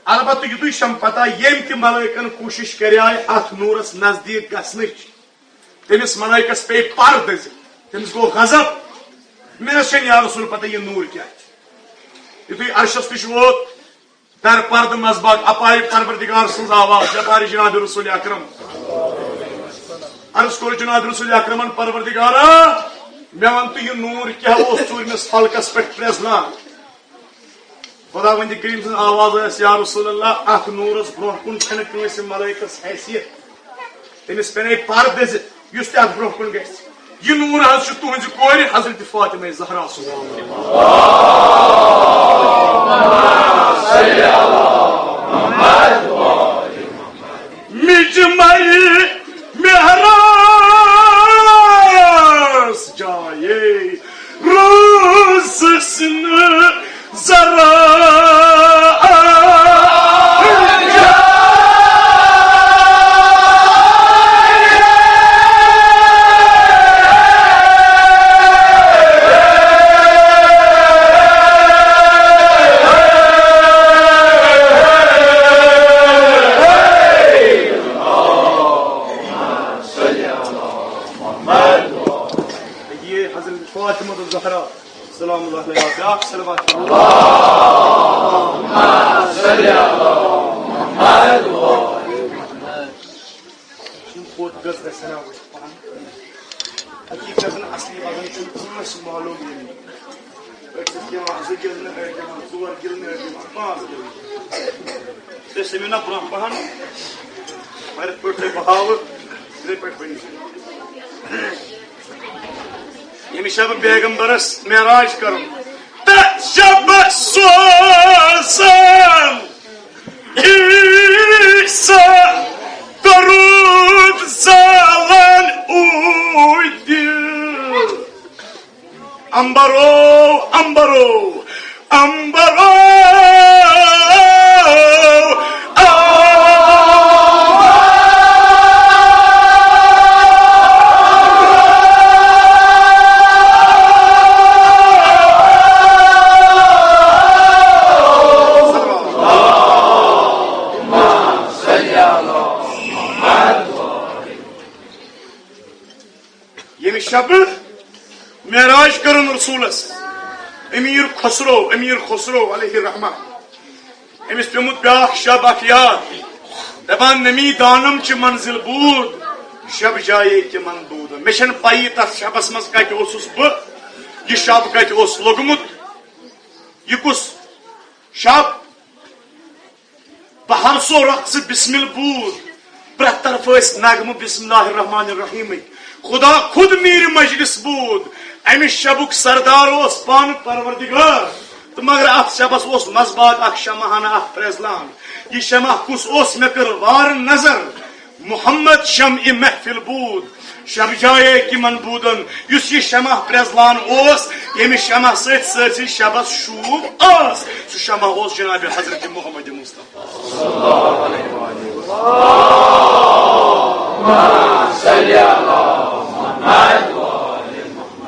البتہٕ یُتُے چھم پتہ، ییٚمۍ تہِ ملٲیکن کوٗشش کریایہِ اتھ نوٗرس نزدیٖک گژھنٕچ، تٔمِس ملٲیکس پیٚیہِ پر دٔزِتھ، تٔمِس گوٚو غضب۔ مےٚ نہ چھَنہٕ یا رسول پتہ یہِ نوٗر کیٛاہ چھُ۔ یُتھُے عرشس نِش ووت، در پردٕ منٛز باگ اپارِ پروردگار سٕنٛز آواز، اپارِ جناب رسول اکرم۔ عرض کوٚر جناب رسول اکرمن، پروردگارا، مےٚ وَن تہٕ یہِ نوٗر کیٛاہ اوس ژوٗرمِس فلکس پٮ۪ٹھ پرٛزلان؟ خداوندِ کریم سٕنٛز آواز ٲس، یا رسول اللہ، اتھ نوٗرس برونٛہہ کُن چھنہٕ کٲنٛسہِ ملٲیکس حیثیت، تٔمِس پینے پر دٔزِتھ، یُس تہِ اتھ برونٛہہ کُن گژھِ۔ یہِ نوٗر حظ چھُ تُہنٛزِ کورِ حضرت فاطمہ زہرا سُنٛد۔ مجمع معراج جایے روزس نہٕ ذرا۔ یہ حضرت فاطمہ الزہرا سلام اللہ علیہا، بیاکھ صلوات۔ یِم کوٚت گٔژھ گژھِ ہنا وٕچھ پانہٕ۔ حقیٖقتاً اصلی وزن چھُنہٕ کٲنٛسہِ معلوم۔ یِم أکِس دِوان زٕ گِلنہٕ، أڑۍ دِوان ژور گِلنہٕ، أڑۍ دِوان پانٛژھ گِلنہٕ۔ تُہۍ ٲسِو مےٚ نہ برونٛہہ پہن، مگر یِتھ پٲٹھۍ تۄہہِ بہٕ ہاوٕ، تِتھَے پٲٹھۍ ؤنِو۔ ییٚمہِ شبہٕ پیغمبرس معراج کرُن، تہٕ شبہٕ سوزن عیسیٰ درود زالن اوٗدِ۔ امبرو، امبرو، امبرو، امبرو۔ ییٚمہِ شبہٕ معراج کٔرٕن رسولس، امیر خسرو، امیر خسرو علیہ الرحمہ، أمِس پیوٚمُت بیٛاکھ شب اکھ یاد، دپان، نمی دانم چہِ منزل بود، شب جایے تِمن بودن۔ مےٚ چھنہٕ پَیی تتھ شبس منٛز کتہِ اوسُس بہٕ، یہِ شب کتہِ اوس لوٚگمُت، یہِ کُس شب؟ بہٕ ہرسو رۄخ ژٕ بسمل بود، پرٛٮ۪تھ طرفہٕ ٲسۍ نغمہٕ بسم اللہ الرحمن الرحیمٕکۍ۔ خدا خود میٖرِ مجلس بود، امہِ شبُک سردار اوس پانہٕ پروردگار۔ تہٕ مگر اتھ شبس اوس منٛزباگ اکھ شمع ہنا اکھ پرٛزلان۔ یہِ شمع کُس اوس؟ مےٚ کٔر وارٕ نظر، محمد شمعِ محفل بود۔ شب جایے کِمن بودن، یُس یہِ شمع پرٛزلان اوس، ییٚمہِ شمع سۭتۍ سٲرسٕے شبس شوٗب ٲس، سُہ شمع اوس جناب حضرت محمد مصطفیٰ۔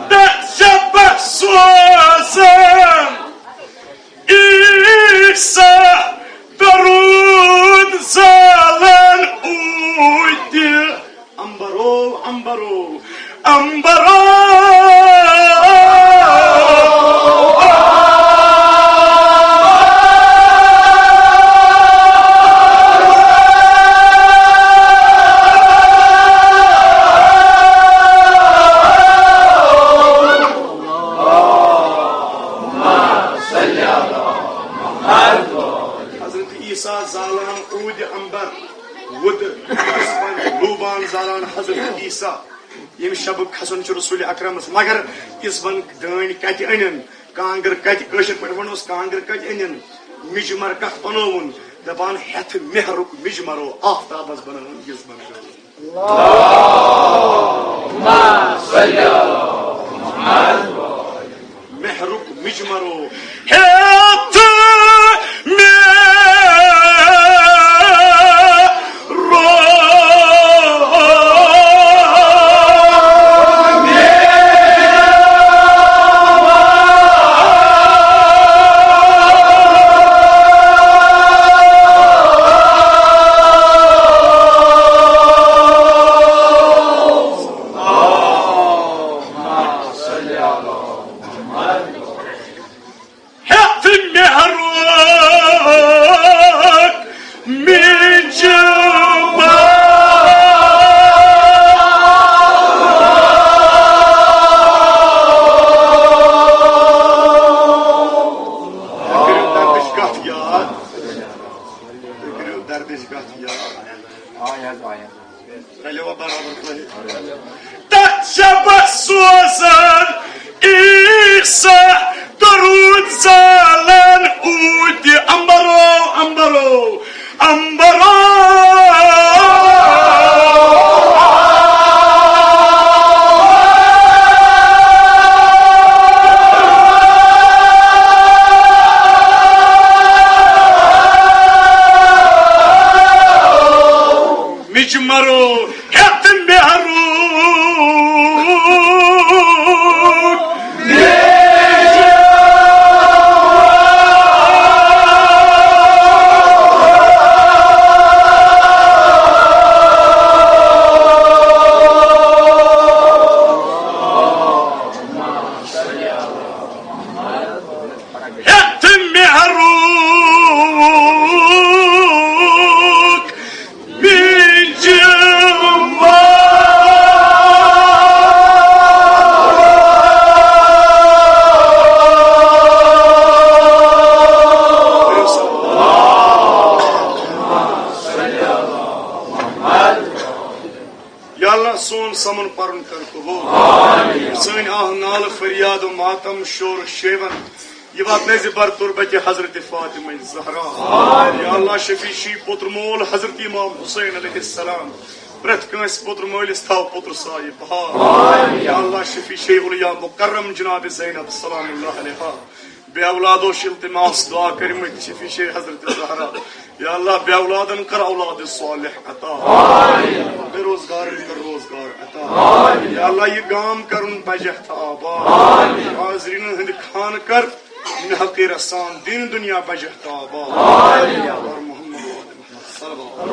تہٕ شبس سوزن عیسیٰ درود زالن اوٗدِ۔ امبرو، امبرو، امبرو۔ حضرت عیسیٰ زالان اوٗدِ امبر، وُدٕ، لوٗبان زالان حضرت عیسیٰ۔ ییٚمہِ شبہٕ کھسُن چھُ رسول اکرمس، مگر یِژھ بن دٲنۍ کتہِ أنِن، کانٛگٕر کتہِ، کٲشِر پٲٹھۍ ونوس، کانٛگٕر کتہِ أنِن، مِجہِ مر کتھ پنووُن۔ دپان ہیٚتھ مہرُک مِجمرو آفتابس بناوُن یِژھ بنگٲو۔ مہرُک مِجمرو ہیٚتھ مہرُک ہیٚتھ مہرُک مِجمر۔ کٔرِو دردٕچ کتھ یاد۔ کٔرِو دردٕچ کتھ یاد۔ آے حظ، آے حظ۔ رلیوا برابر تۄہہِ؟ تتھ شبس سوزن عیسیٰ درود زالن اوٗتہِ امبرو، امبرو، امبرو۔ مِجمرو ہیٚتھ مہرُک۔ ہیٚتھ مہرُک مِجمر۔ یا اللہ، سون سمن پرن کر قبول۔ سٲنۍ آہ نالہٕ، فریاد و ماتم، شور شیون، یہِ واتنٲے زِ بر تربتِ حضرت فاطمہ زہرا۔ یا اللہ، شفیع شی پوتر مول حضرت امام حسین علیہ السلام، پرٛٮ۪تھ کٲنٛسہِ پوتر مٲلِس تھاو پوتر سایہِ بہار۔ یا اللہ، شفیع شی اولیا مکرم جناب زینب سلام اللہ علیہا، بے اولادو چھِ التماس دعا کٔرمٕتۍ شفیع شی حضرت زہرا۔ یا اللہ، بے اولادن کر اولاد صالح عطا۔ بے روزگارن کر روزگار عطا۔ یا اللہ، یہِ گام کرُن بجہ تہٕ آباد۔ حاضرینن ہٕنٛدِ خانہٕ کر نحقی رسان دین دنیا بجہ تہٕ آباد۔ اور محمد و آل محمد صلوات۔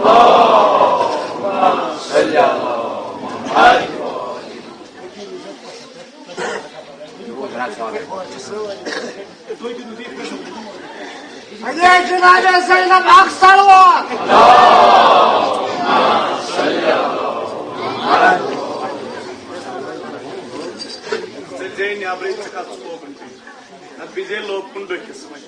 اے جناب زینب اکھ صلوات۔ ژٕ زینہِ نیبرٕے، ژٕ کتھ ژٕ لوکُن کٔرِتھ؟ نتہٕ بِہزِ لوکُن ڈٔکھِس وۄنۍ۔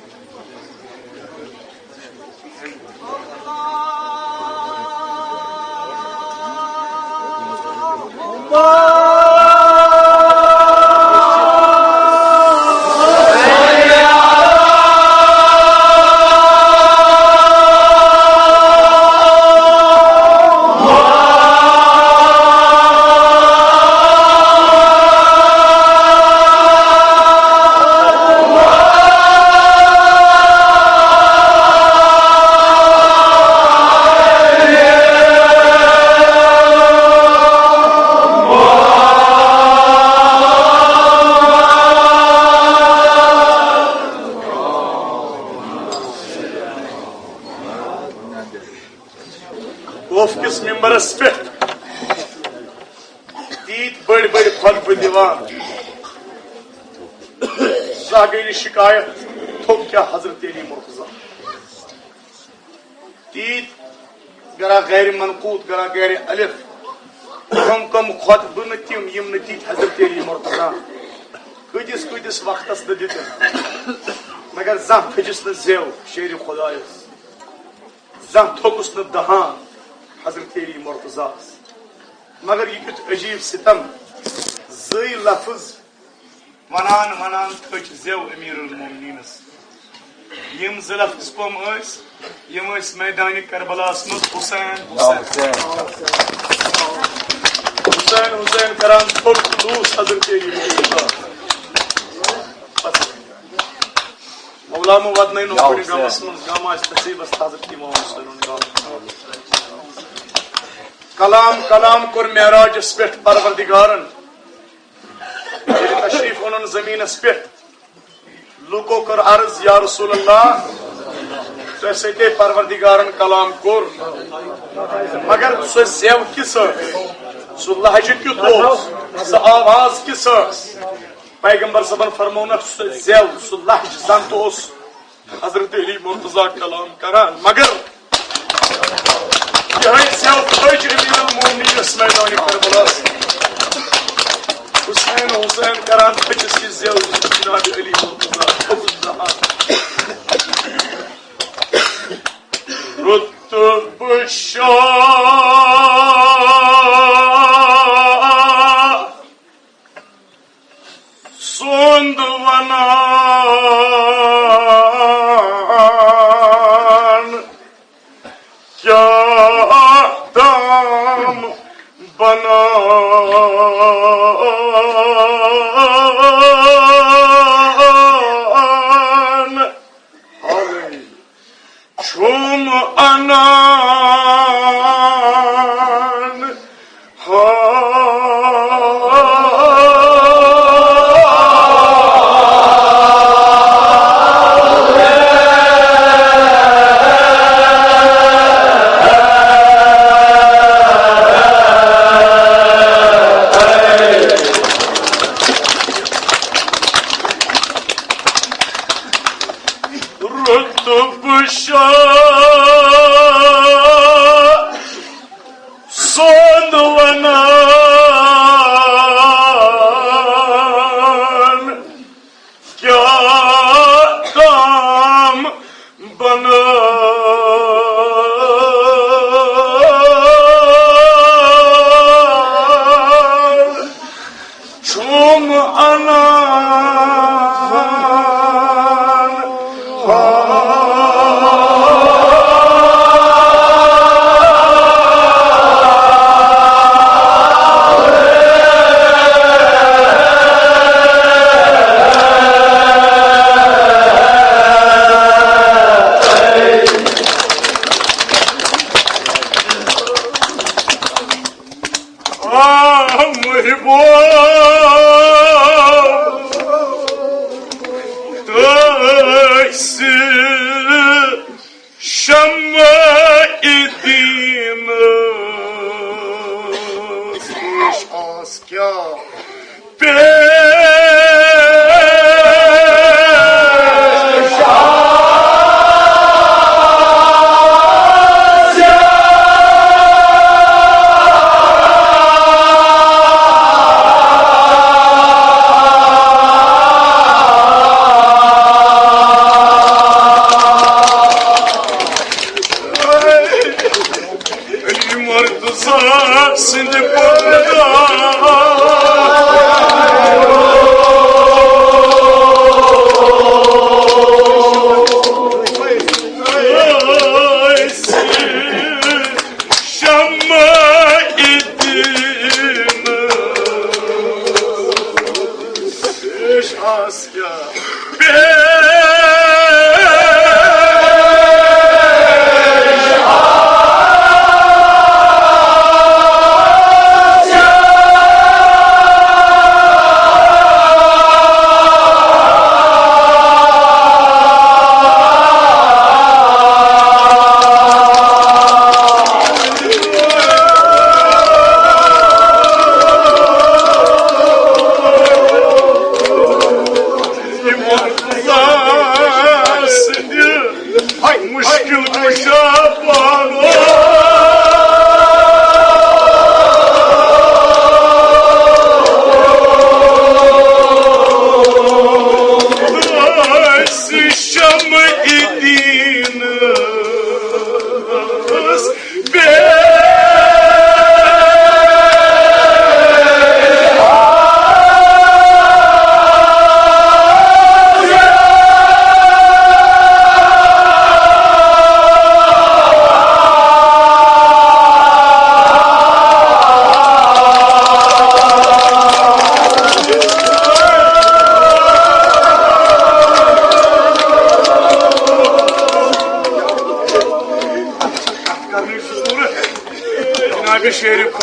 کوف کِس ممبرس پٮ۪ٹھ تیٖتۍ بٔڑۍ بٔڑۍ خطبہٕ دِوان، زانٛہہ گٔے نہٕ شکایت، تھوٚپ کیٛاہ حضرت علی مرتضیٰ۔ تیٖتۍ گرا غیر منقوط، گرا غیر الف۔ کم کم خطبہٕ نہٕ تِم، یِم نہٕ تِتھۍ حضرت علی مرتضیٰ کۭتِس کۭتِس وقتس نہٕ دِتِن، مگر زانٛہہ پھٔجِس نہٕ زیو شیرِ خدایس۔ زانٛہہ تھوٚکُس نہٕ دہان حضرت علی مرتضیٰ ہس۔ مگر یہِ کیُتھ عجیب ستم، زٕے لفظ ونان ونان تھٔچ زیو امیر المومنینس۔ یِم زٕ لفظ کم ٲسۍ؟ یِم ٲسۍ میدانِ کربلاہس منٛز حسین، حسین۔ حسین، حسین کران تھوٚد تہٕ لوٗس حضرت علی۔ مولا مو وطنٕے نوٚو یا کُنہِ حسین۔ غمس منٛز، غم آسہِ نصیٖبس تہٕ حضرت امام حسینُن غم۔ کلام، کلام کوٚر معراجس پٮ۪ٹھ پروردگارن۔ ییٚلہِ تشریٖف اوٚنُن زٔمیٖنَس پٮ۪ٹھ، لوٗکو کٔر عرض، یا رسول اللہ، تۄہہِ سۭتۍ پروردگارن کلام کوٚر، مگر سۄ زٮ۪و کِژھ ٲس، سُہ لہجہٕ کیُتھ اوس، سۄ آواز کِژھ ٲس؟ پیغمبر صٲبن فرموونکھ، سۄ زٮ۪و، سُہ لہجہٕ زن تہِ اوس حضرت علی مرتضیٰ کلام کران، مگر یہے زیو پھٔج امیر المومنینس میدان کربلاہس۔ حسین، حسین کران پھٔجس یہِ زیو جناب علی مرتضیٰ۔ رتبہ شاہ سُنٛد ونان، کیٛاہ تام بنان۔ چھُم انان۔ رتبہ شاہ سُنٛد ونان، کیٛاہ تام بنان۔ چھُم انان۔ آ محبوب، تٔسۍ شمع دینس پیش آس کیا پیش آس۔ علی مرتضیٰ سٕنٛدِ پردٕ شمع دین پیش آس کیا۔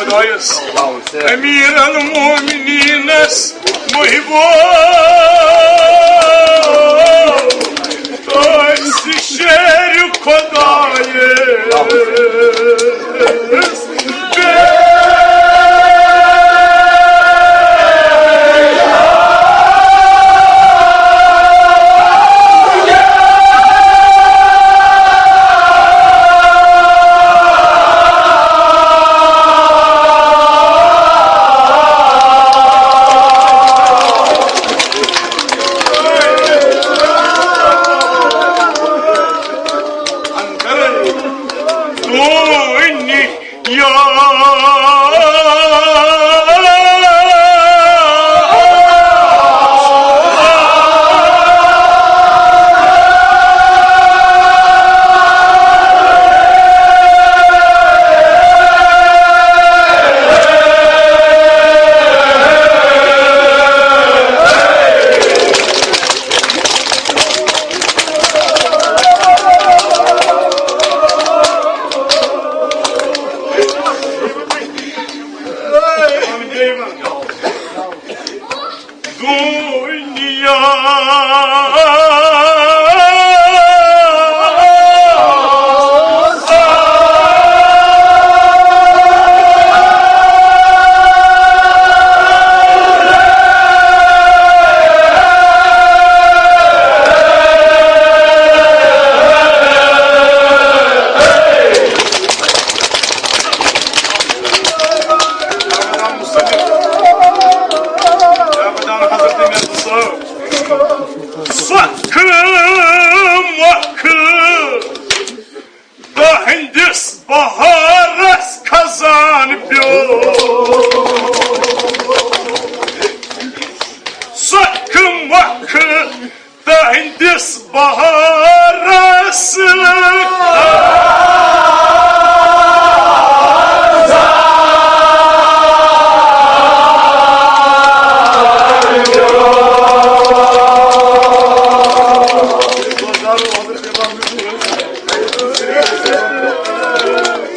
خۄدایس، امیر المومنینس محبو، أسۍ شیر خۄدایس۔ دنیا۔ سۄکھٕ مۄکھٕ تُہٕنٛدِس بہارس خزانہٕ پیوٚو۔ سۄکھٕ مۄکھٕ تُہٕنٛدِس بہارس۔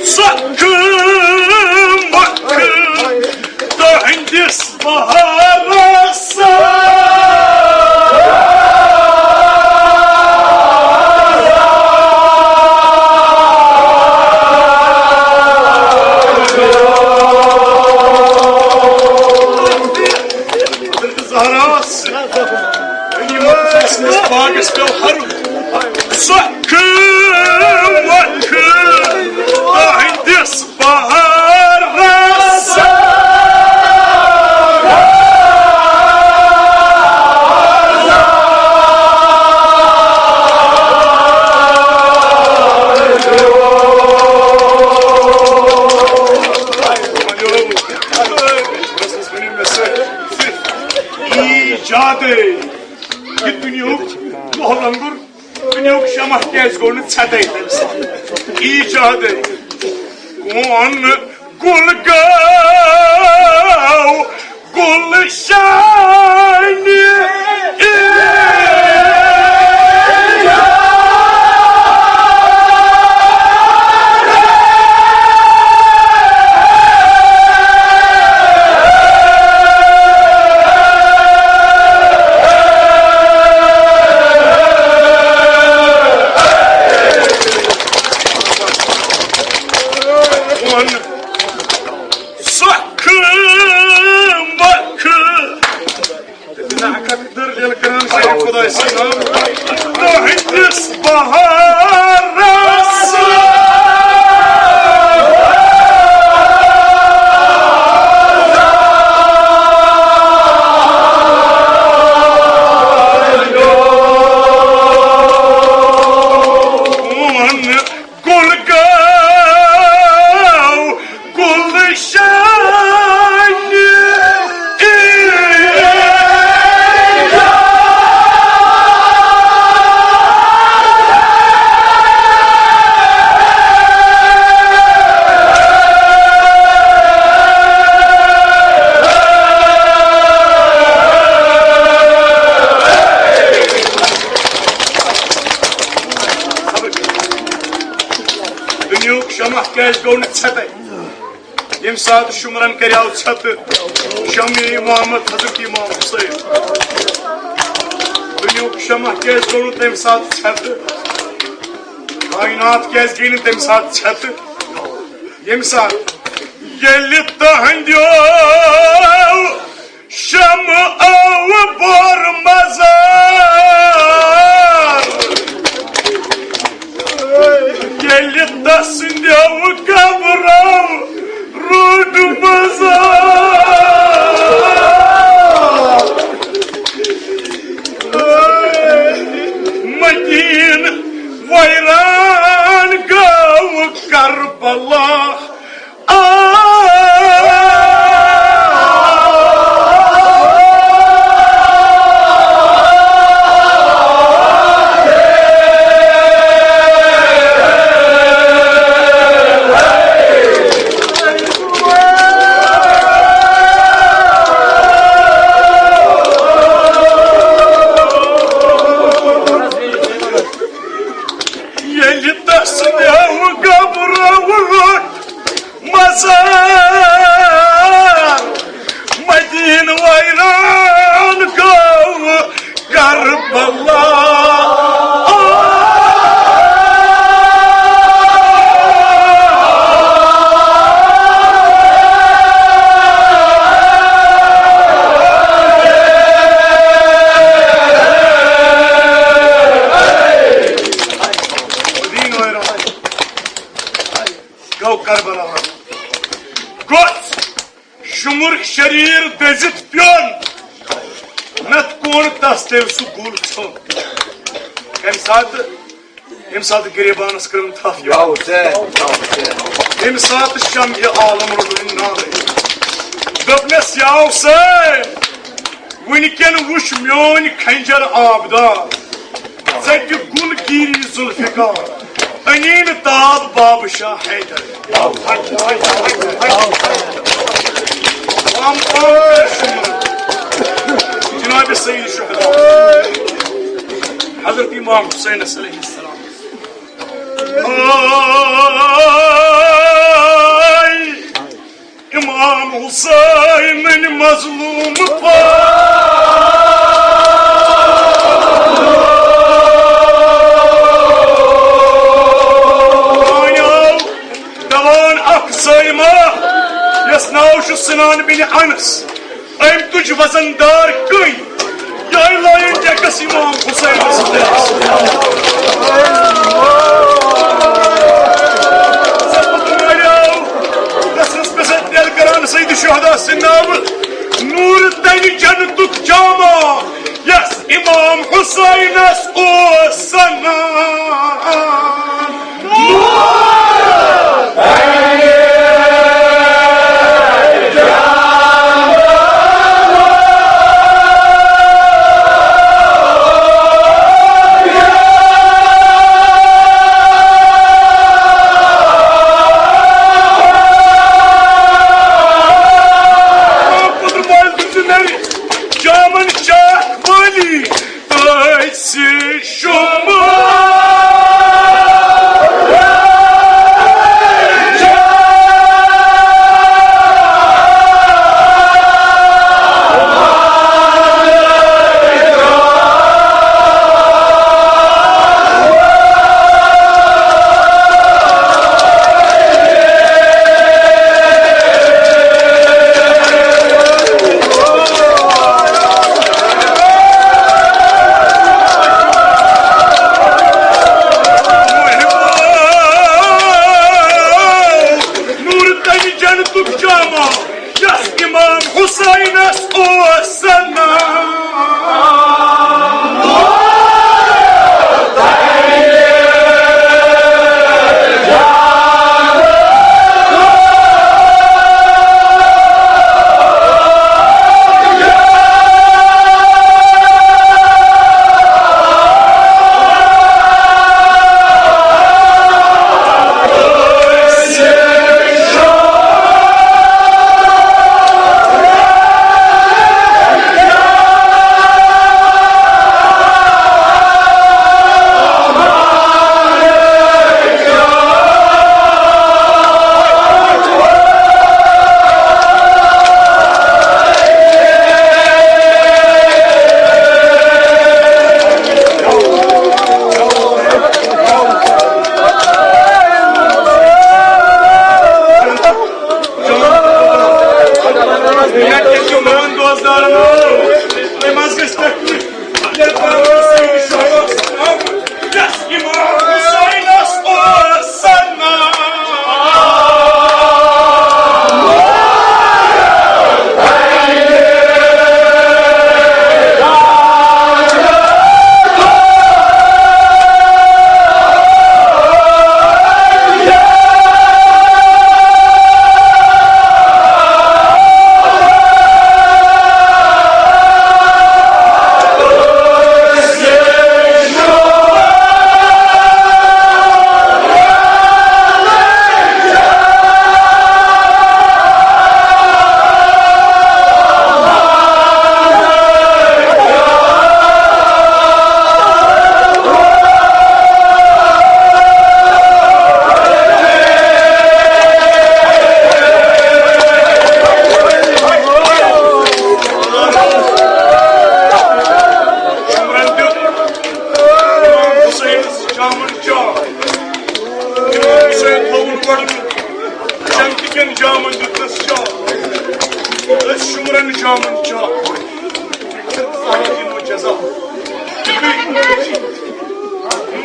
سۄکھٕ مۄکھٕ تُہٕنٛدِس بہارس۔ حضرت زہرا ٲس، یِمن ٲسۍ نہٕ باغس پیوٚو ہرُد۔ سۄکھٕ مۄکھٕ تُہٕنٛدِس بہارس۔ ایجادے، یہِ دُنیاہُک لوہ لنگر، دُنیاہُک شمع کیازِ گوٚو نہٕ ژھٮ۪تَے تَمہِ ساتہٕ؟ ایجادے، کون گُل گاو گُلشانہِ۔ سۄکھٕ مۄکھٕ۔ دٔلیٖل کران شریف خۄداے سٕنٛز نام۔ تُہٕنٛدِس بہارس۔ گُل گاو گُلشانہِ۔ دُنیہُک شمع کیازِ گوٚو نہٕ ژھٮ۪تَے؟ ییٚمہِ ساتہٕ شُمرن کریاو ژھٮ۪تہٕ شمع امام، حضرت امام حسین، دُنیاہُک شمع کیازِ گوٚو نہٕ تَمہِ ساتہٕ ژھٮ۪تہٕ؟ کائنات کیازِ گٔے نہٕ تَمہِ ساتہٕ ژھٮ۪تہٕ؟ ییٚمہِ ساتہٕ، ییٚلہِ تُہنٛدیو شمع آو بور مزار، ییٚلہِ تسٕنٛدیو قبرو روٚٹ مزار۔ مدیٖنہٕ ویران گوٚو کربلا۔ ییٚلہِ تسٕنٛدیو قبرو روٚٹ مزار، مدیٖنہٕ ویران گوٚو کربلا۔ مدیٖنہٕ ویران گوٚو کربلا۔ گوٚژھ شُمُر شریٖر دٔزِتھ پیوٚن۔ نتہٕ کون تس تیٚلہِ سُہ گُل ژھیوٚن۔ کمہِ ساتہٕ؟ ییٚمہِ ساتہٕ غریٖبانس کٔرٕن تھپھ یِوان۔ یا حسین، یا حسین۔ ییٚمہِ ساتہٕ شمعِ عالم روٚٹُن نالے۔ دوٚپنس، یا حسین، وٕنکٮ۪ن وٕچھ میون خنجر آبدار، ژےٚ تہِ گُل گیٖری ذوالفقار، أنی نہٕ تاب بابہٕ شاہ حیدر۔ جناب سید شہدا حضرت امام حسین علیہ السلام۔ آے امام حسین مظلوم پان۔ دوان اکھ سٲیما، یس ناو چھُ سنان بن انس۔ أمۍ تُج وزن دار کٔنۍ۔ یہے لایِن ٹیکس امام حسین۔ دِل کران سید شہدا سٕنٛدِ ناوٕ نوٗر تَمہِ جنتُک جامہ، یس امام حسینس اوس سنان۔ جامن چاک والی تٔسۍ شمار۔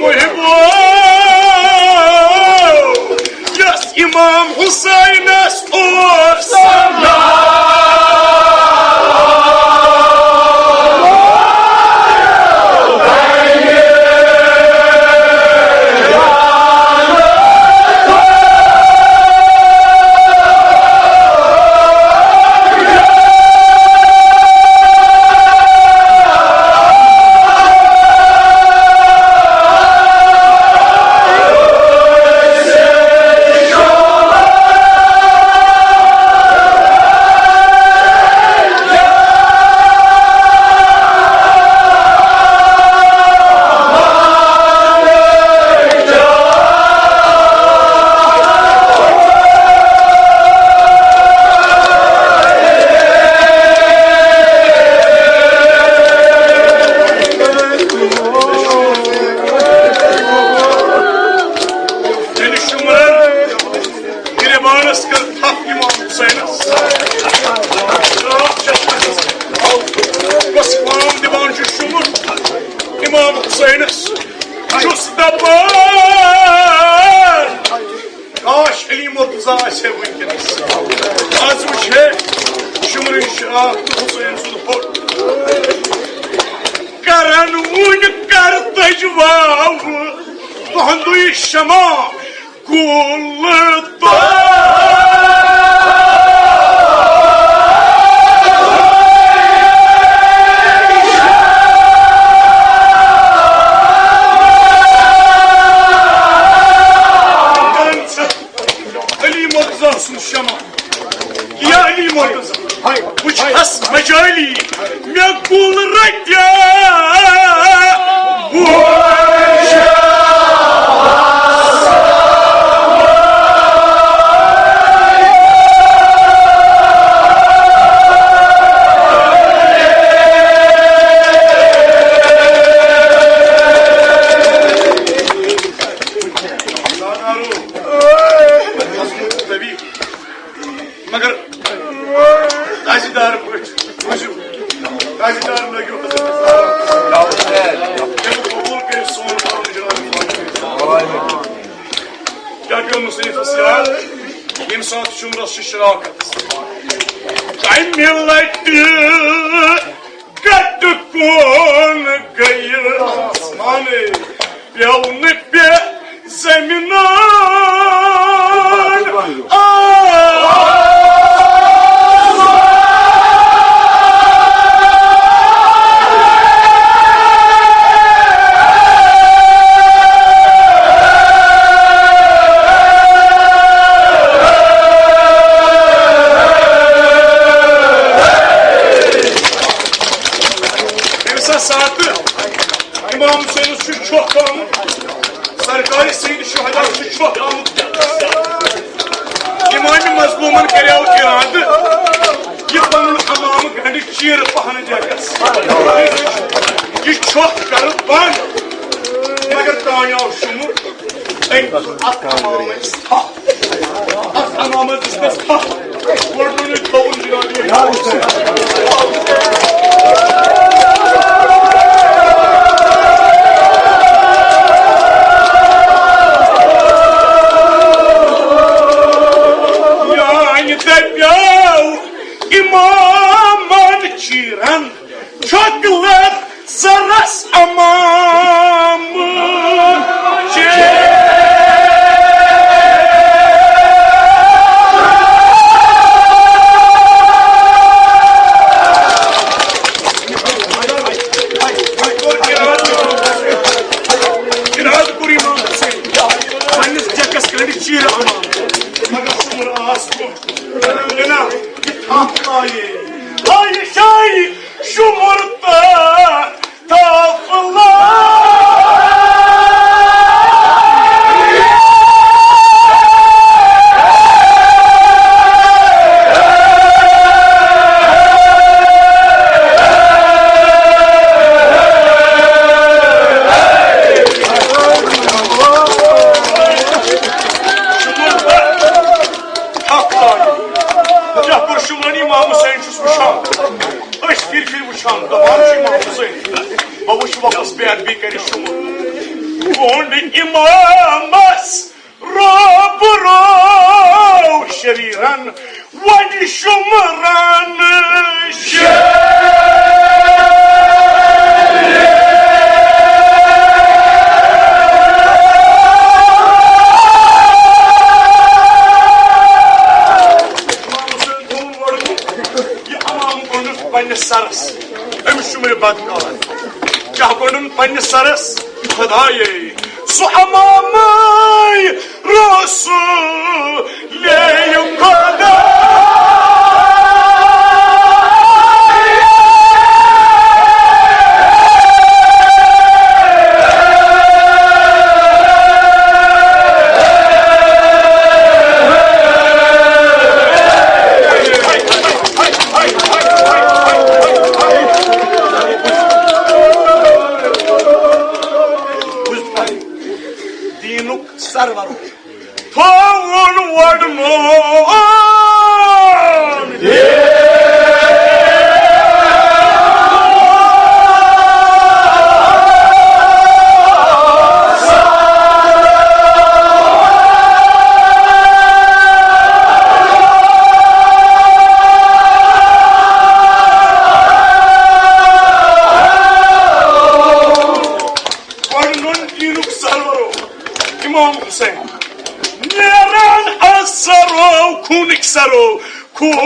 محبو، یس امام حسینس اوس تیٚلہِ شُمرن گریبانس کٔر تھپھ امام حسینس۔ شراب چٮ۪تھ کۄس کٲم دِوان چھُ شُمر امام حسینس؟ چھُس دپان، کاش علی مرتضی آسہِ ہے وٕنکیٚنس۔ از وٕچھ ہے شُمرٕنۍ شراب تہٕ حسین سُنٛد ہوٚٹ۔ کرن وُنہِ کر تجواو تُہنٛدُے شمع۔ کُل تہٕ علی مرتضی سُنٛد شمع۔ یا علی مرتضی، بہٕ چھَس مجٲلی، مےٚ کُل رَٹیا۔ مگر تازیدار پٲٹھۍ روٗزِو، تازیدار لٲگِو حضرت سلام۔ تٔمۍ قبوٗل کٔرِتھ سون پَنُن جناب فاطمہ۔ کیٛاہ پیوٚو مُصنِفَس یاد؟ ییٚمہِ ساتہٕ شُمرَس چھِ شراکت۔ تَمہِ لَٹہِ گٹہٕ کُن گٔیہِ آسمانٕے، پیوٚو نہٕ پے زٔمیٖنَن آ۔ تٔمۍ سا ساتہٕ امام حسینس چھُ چھۄکھ آمُت، سرکار سید شہدا چھُ چھۄکھ آمُت۔ امام مظلومن کریو ارادٕ، یہِ پنُن عمامہٕ گنڈِ چیٖرٕ پہنہٕ جگس۔ یہِ چھۄکھ کرٕ بنٛد، مگر تانۍ آو شُمر۔ أمۍ اتھ عمامس اتھ عمامس دِژ مےٚ تھپھ۔ گۄڈٕ ؤنِو تھوُن جناب یہِ۔ یانہِ دَپیو اِمامن چیٖرن چھۄکلہٕ زرس امام چے۔ ارادٕ کوٚر امام حسین پننِس جکس کٔرِتھ چیٖرٕ امام، مگر شُمر آس کُن۔ بنا آیے، آیہِ شاہی شُمر تہٕ تافلہ۔ بہٕ وٕچھِ وۄپس بے ادبی کرِ شُمہٕ۔ ووٚن امامس رۄب رو شریرن، وۄنۍ شُمرن شریرن۔ امام حسین تھوٚوُن وۄڑکُن، یہِ امام کوٚڑُن پننِس سرس۔ أمِس چھُ مےٚ بدنام۔ کیٛاہ کوٚڑُن پننِس سرس؟ خدایے، سُہ امامے رسول خدا۔ دیٖنُک سرور تھووُن وۄڑنووُن۔ گۄڈٕ نوٚن دیٖنُک سرورو امام حسین، نیران از سرو خوٗنٕکۍ سرو، خوٗن۔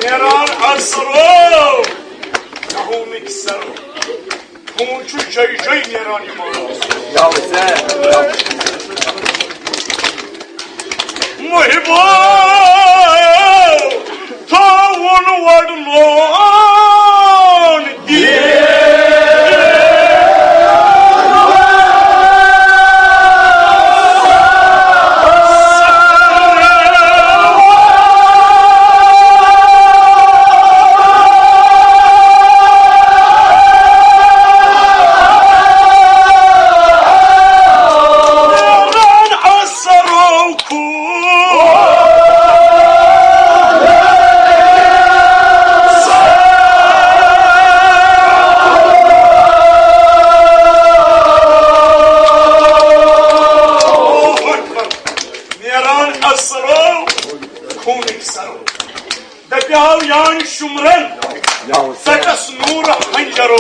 نیران از سرو خوٗنٕکۍ سرو۔ خوٗن چھُ جے جے نیران یِمن۔ محبو تھاوُن وۄڑ لون دِتھ۔ نیران از سرو خوٗنٕکۍ سرو۔ دپیاو یان شُمرن، ژٹس نوٗر خنجرو۔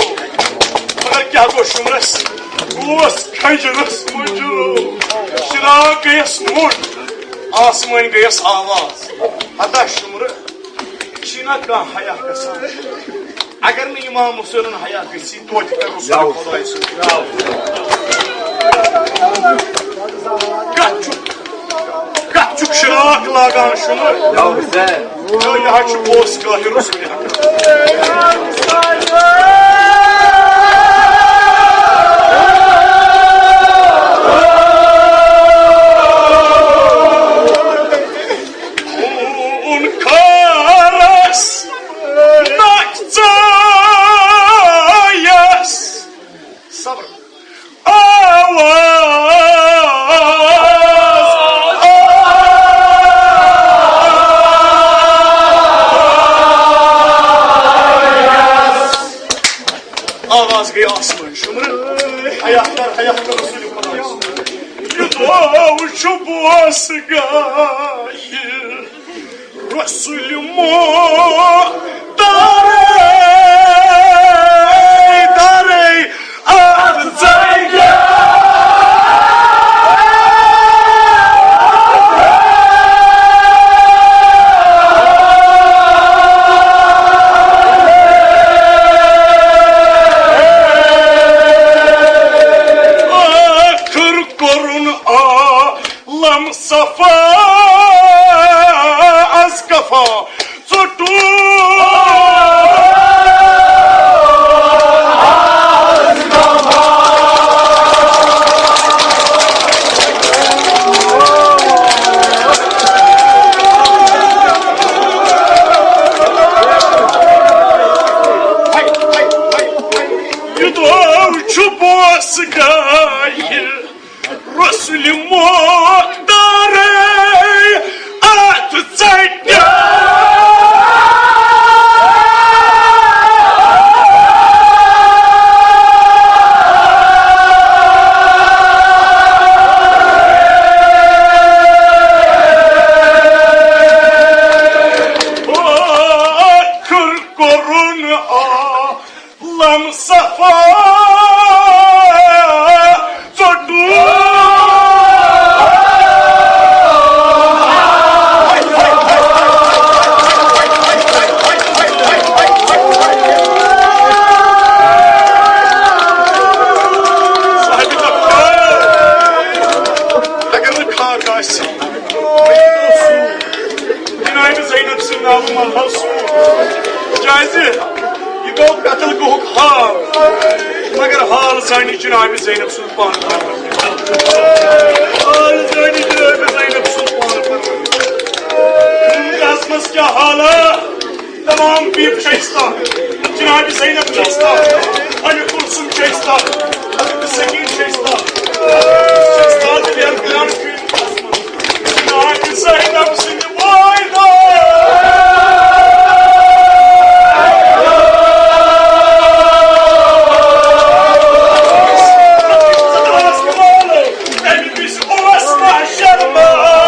مگر کیٛاہ گوٚو شُمرس؟ گوس خنجرس منجرو۔ شراک گٔیس موٚٹ، آسمٲنۍ گٔیس آواز۔ ہتا شُمرٕ، چھِی نا کانٛہہ حیا گژھان؟ اگر نہٕ امام حسینن حیا گژھی، توتہِ کرو سُہ خداے سُنٛد۔ کتھ چھُ، کتھ چھُکھ شراک لاگان شُمہٕ؟ یہِ حظ چھُ پوٚز کٲفِر اوس۔ خوٗن کھارس نکژایس۔ صبر۔ آواز۔ آواز گٔے آسمٲنۍ۔ شُمرٕ، حیا کر، حیا کر رسول خدایس۔ یہِ دۄہ چھُ بوس گاہہِ رسول مو دارے، دارے۔ ٲخٕر کوٚرُن عالم صفا از کفا۔ ژوٚٹُن گایہِ رسول مختار اتھ ژٹہِ۔ ٲخٕر کوٚرُن آ لم صفا ژوٚٹُن۔ صاحبِ تبکار، اگر نہٕ خاک آسہِ، جناب زینب سُنٛد ناو مہ ہاو سون۔ کیازِ یہِ گوٚو قتل گوٚہُک حال، مگر حال زانہِ جناب زینب سُنٛد پانہٕ پروردگار۔ حال زانہِ جناب زینب سُنٛد پانہٕ پروردگار۔ دُنیاہس منٛز کیٛاہ حالہ؟ تمام بیٖب چھِ اَسہِ تام، جناب زینب چھِ اَسہِ تام، ام کلثوم چھِ اَسہِ تام، حضرت سکین چھِ اَسہِ تام، حضرت یوسف چھِ اَسہِ تام، دلیر قرآن چھِ جناب زینب سٕنٛدِ وٲے دۄہ۔ تَمہِ وِزِ اوس محشر منٛز۔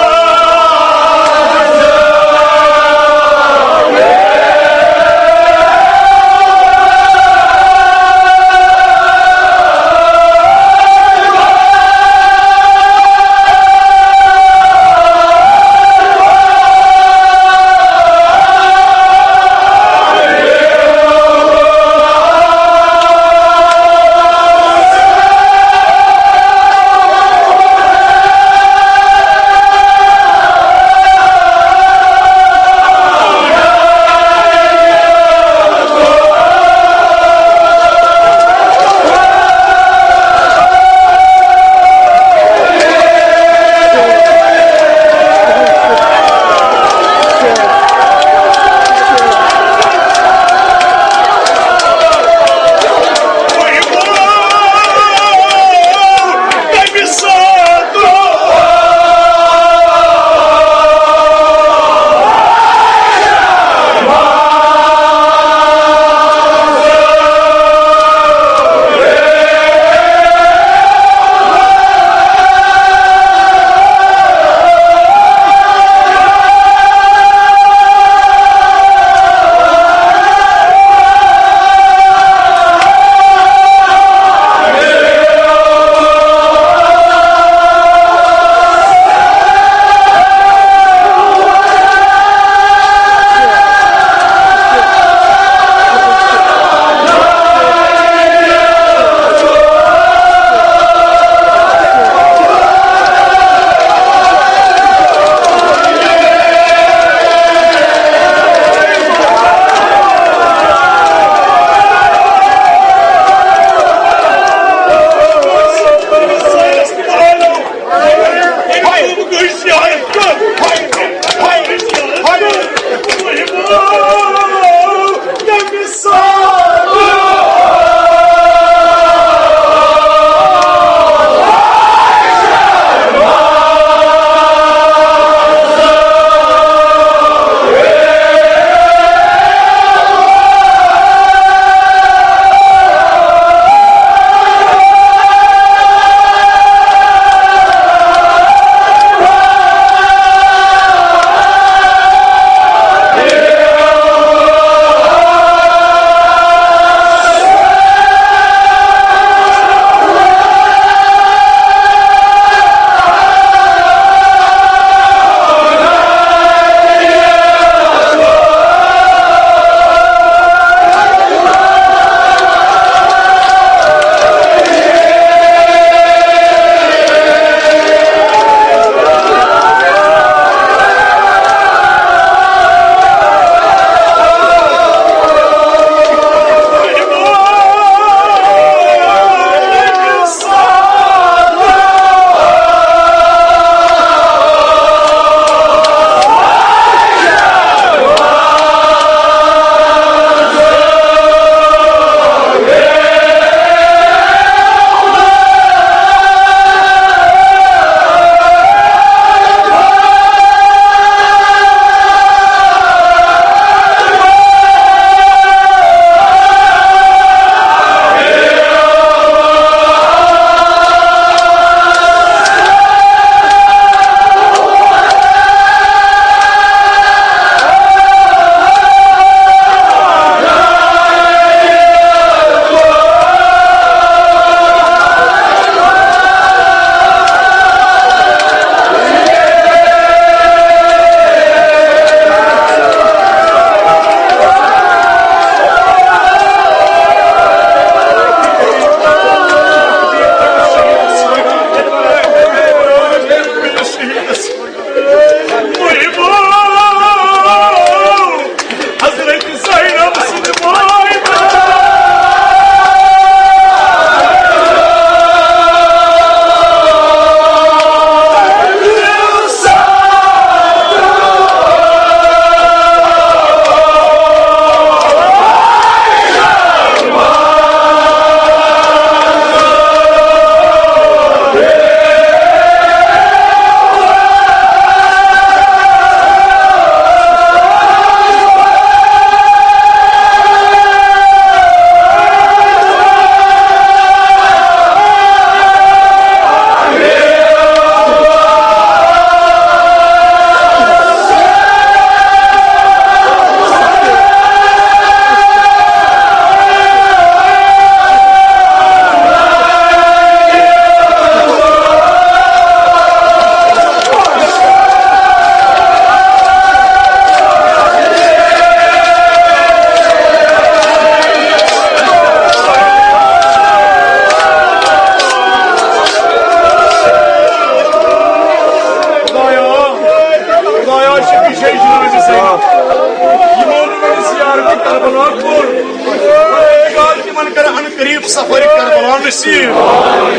نصیب،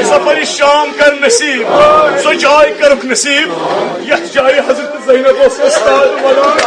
سفر شام کر نصیب، سۄ جاے کرُکھ نصیب، یتھ جایہِ حضرت زینب اوس استاد ونان۔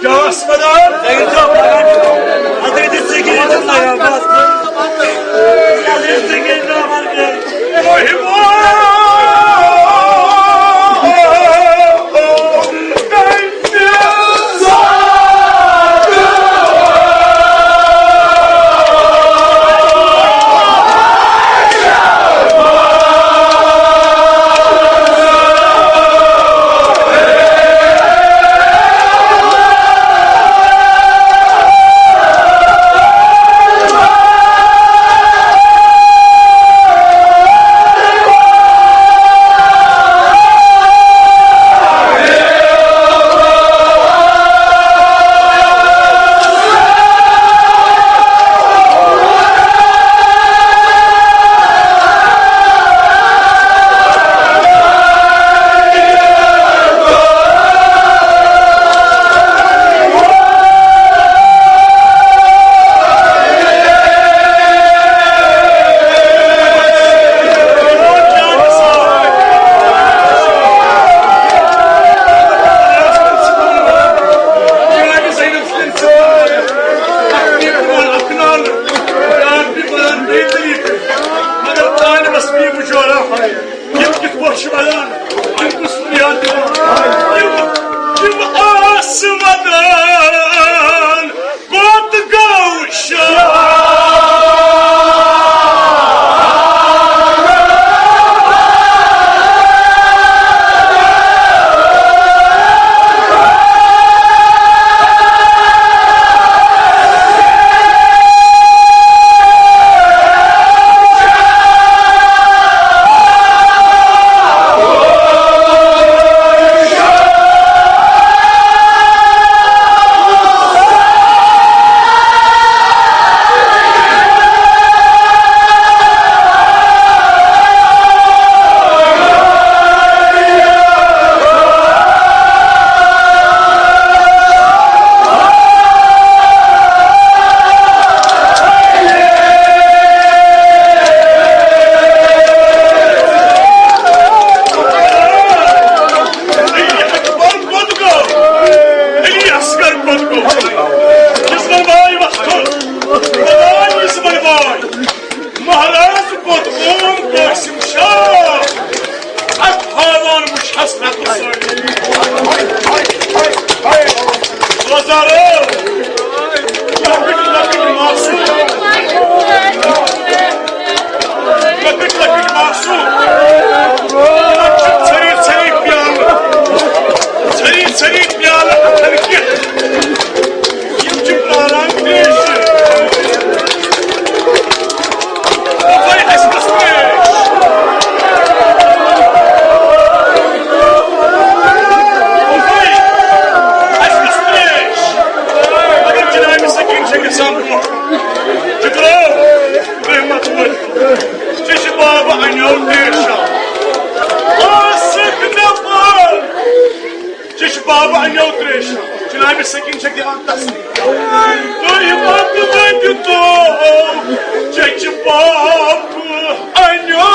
کیٛاہ ٲس وَنان؟ حضرت سکینہ، بس۔ حضرت سکینہ، مگر طالبس بی بچارا، یِم کِتھ پٲٹھۍ چھِ وَنان، یِم کُس بُنیاد دِوان؟ یِم، یِم آسہٕ وَدان، کوٚت گوٚو شاہ؟ روزدارو، لۄکٕٹۍ لۄکٕٹۍ معصوم، لۄکٕٹۍ لۄکٕٹۍ معصوم، یِمن چھِ ژھٔری ژھٔری پیالہٕ، ژھٔری ژھٔری پیالہٕ اَتھن کٮ۪تھ۔ یِم چھِ پران تریشہِ۔ اَسہِ کُس تریش؟ اَسہِ کُس تریش؟ مگر جنابِ سکیٖن چھےٚ گژھان برونٛٹھ۔ جگرو، رحمت وٲلۍ، ژےٚ چھِ بابہٕ اَنیو تریشا۔ آسکھ مےٚ پَر۔ ژےٚ چھِ بابہٕ اَنیو تریشا۔ جنابِ سکیٖن چھےٚ دِوان تسلی۔ تُہۍ مہ تُلِو تِتو، ژےٚ چھِ بابہٕ اَنیو۔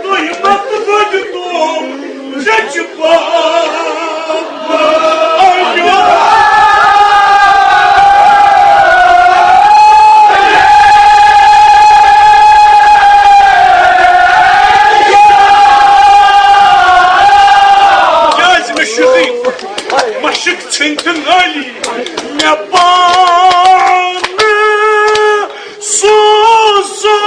تُہۍ مہ تُلِو تِتو، ژےٚ چھِ بابہٕ اَنیو۔ کیٛازِ مےٚ چھُ مَشٕک ژھیٚنۍ تہٕ نٲلی مےٚ پانہٕ سوزُن۔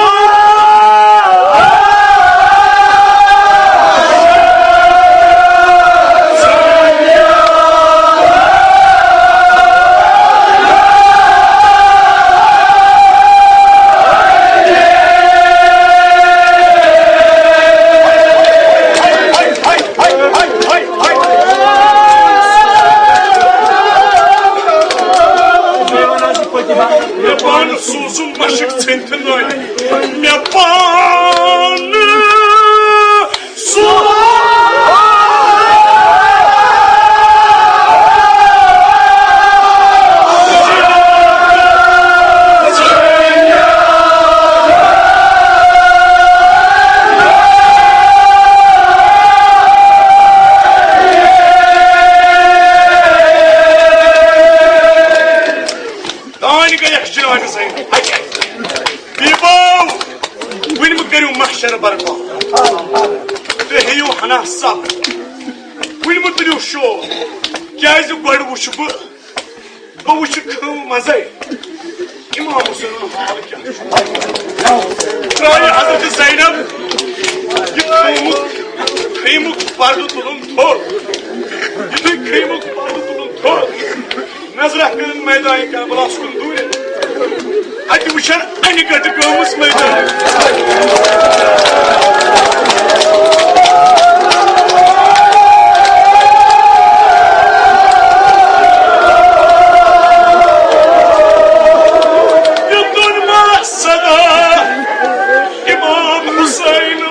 مےٚ پانہٕ سوٗزُم مَشٕک ژھیٚنۍ تہٕ نٲلۍ۔ مےٚ پانہٕ سوٗزُم۔ دانہِ گٔیَکھ جنابِ زینب۔ بیٖبو، وٕنہِ مہٕ کٔرِو محشر برپا۔ تُہۍ ہیٚیِو ہنا صبر۔ وٕنہِ مہٕ تُلِو شور۔ کیٛازِ گۄڈٕ وٕچھٕ بہٕ، بہٕ وٕچھٕ کھٕو منٛزَے اِمام حُسینُن حال کیٛاہ چھُ۔ ترٛایہِ حضرت زینب یہِ کھٕومُت، کھٕیمُک پردٕ تُلُن تھوٚد۔ یُتھُے کھٕیمُک پردٕ تُلُن تھوٚد، نظرہ کٔرٕن میدانِ کربلاہَس کُن دوٗرِتھ۔ اَتہِ وٕچھن اَنہِ گَٹہِ گٔمٕژ میدان۔ یوٚتُن ما صدا اِمام حُسین۔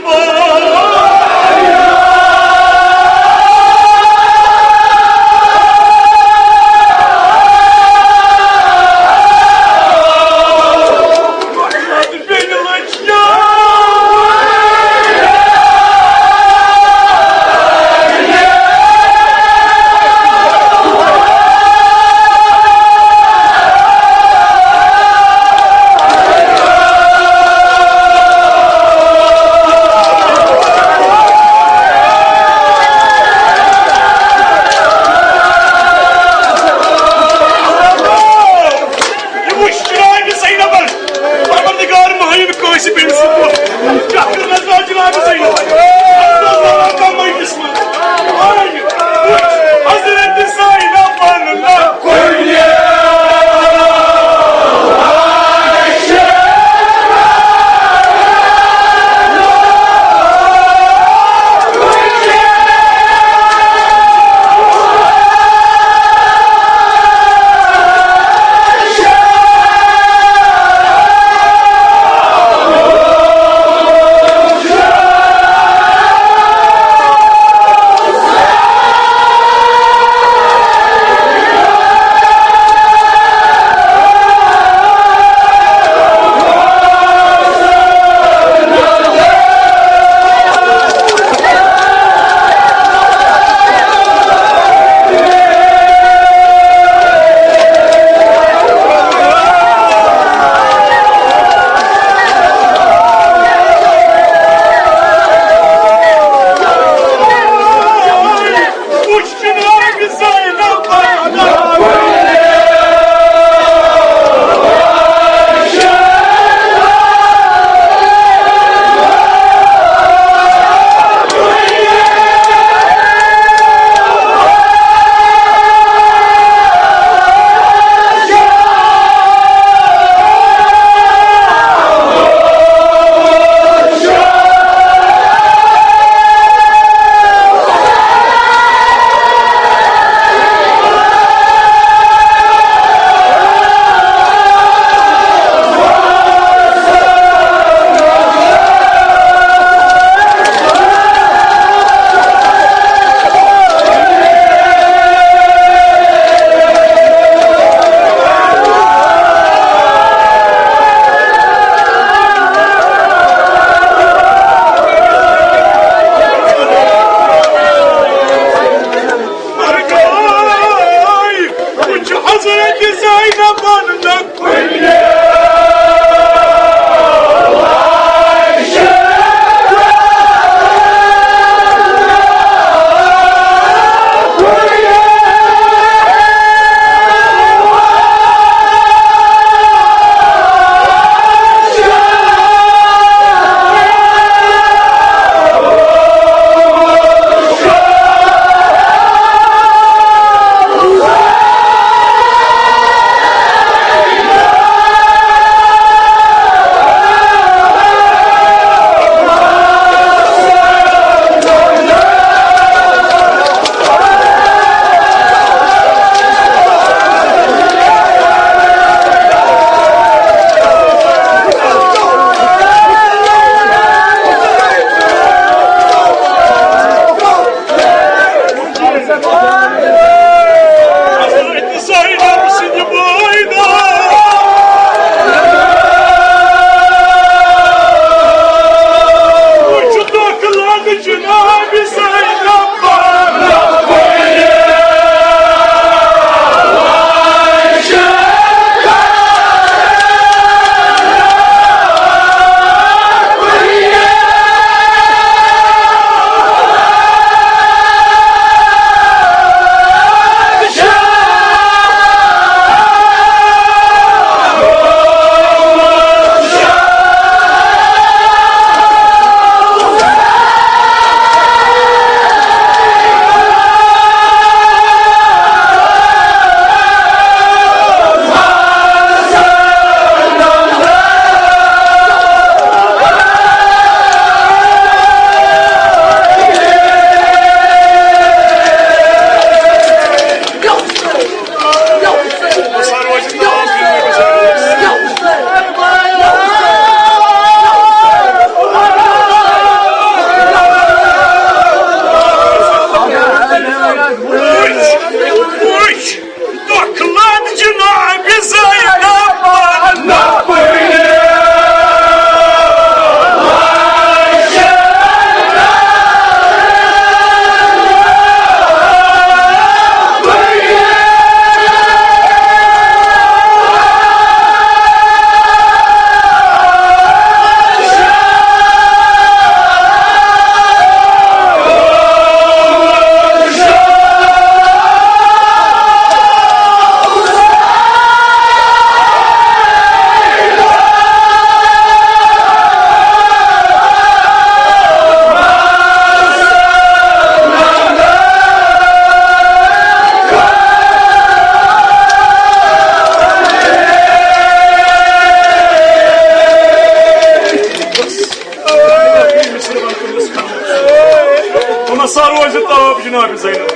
سا روزِ تاب جناب زینب۔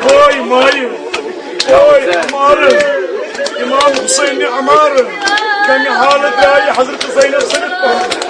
وٲے مایہِ، وٲے مارٕ، امام حسین عمارٕ، کمہِ حالہٕ درٛایہِ حضرت زینب سٔنِتھ پہن۔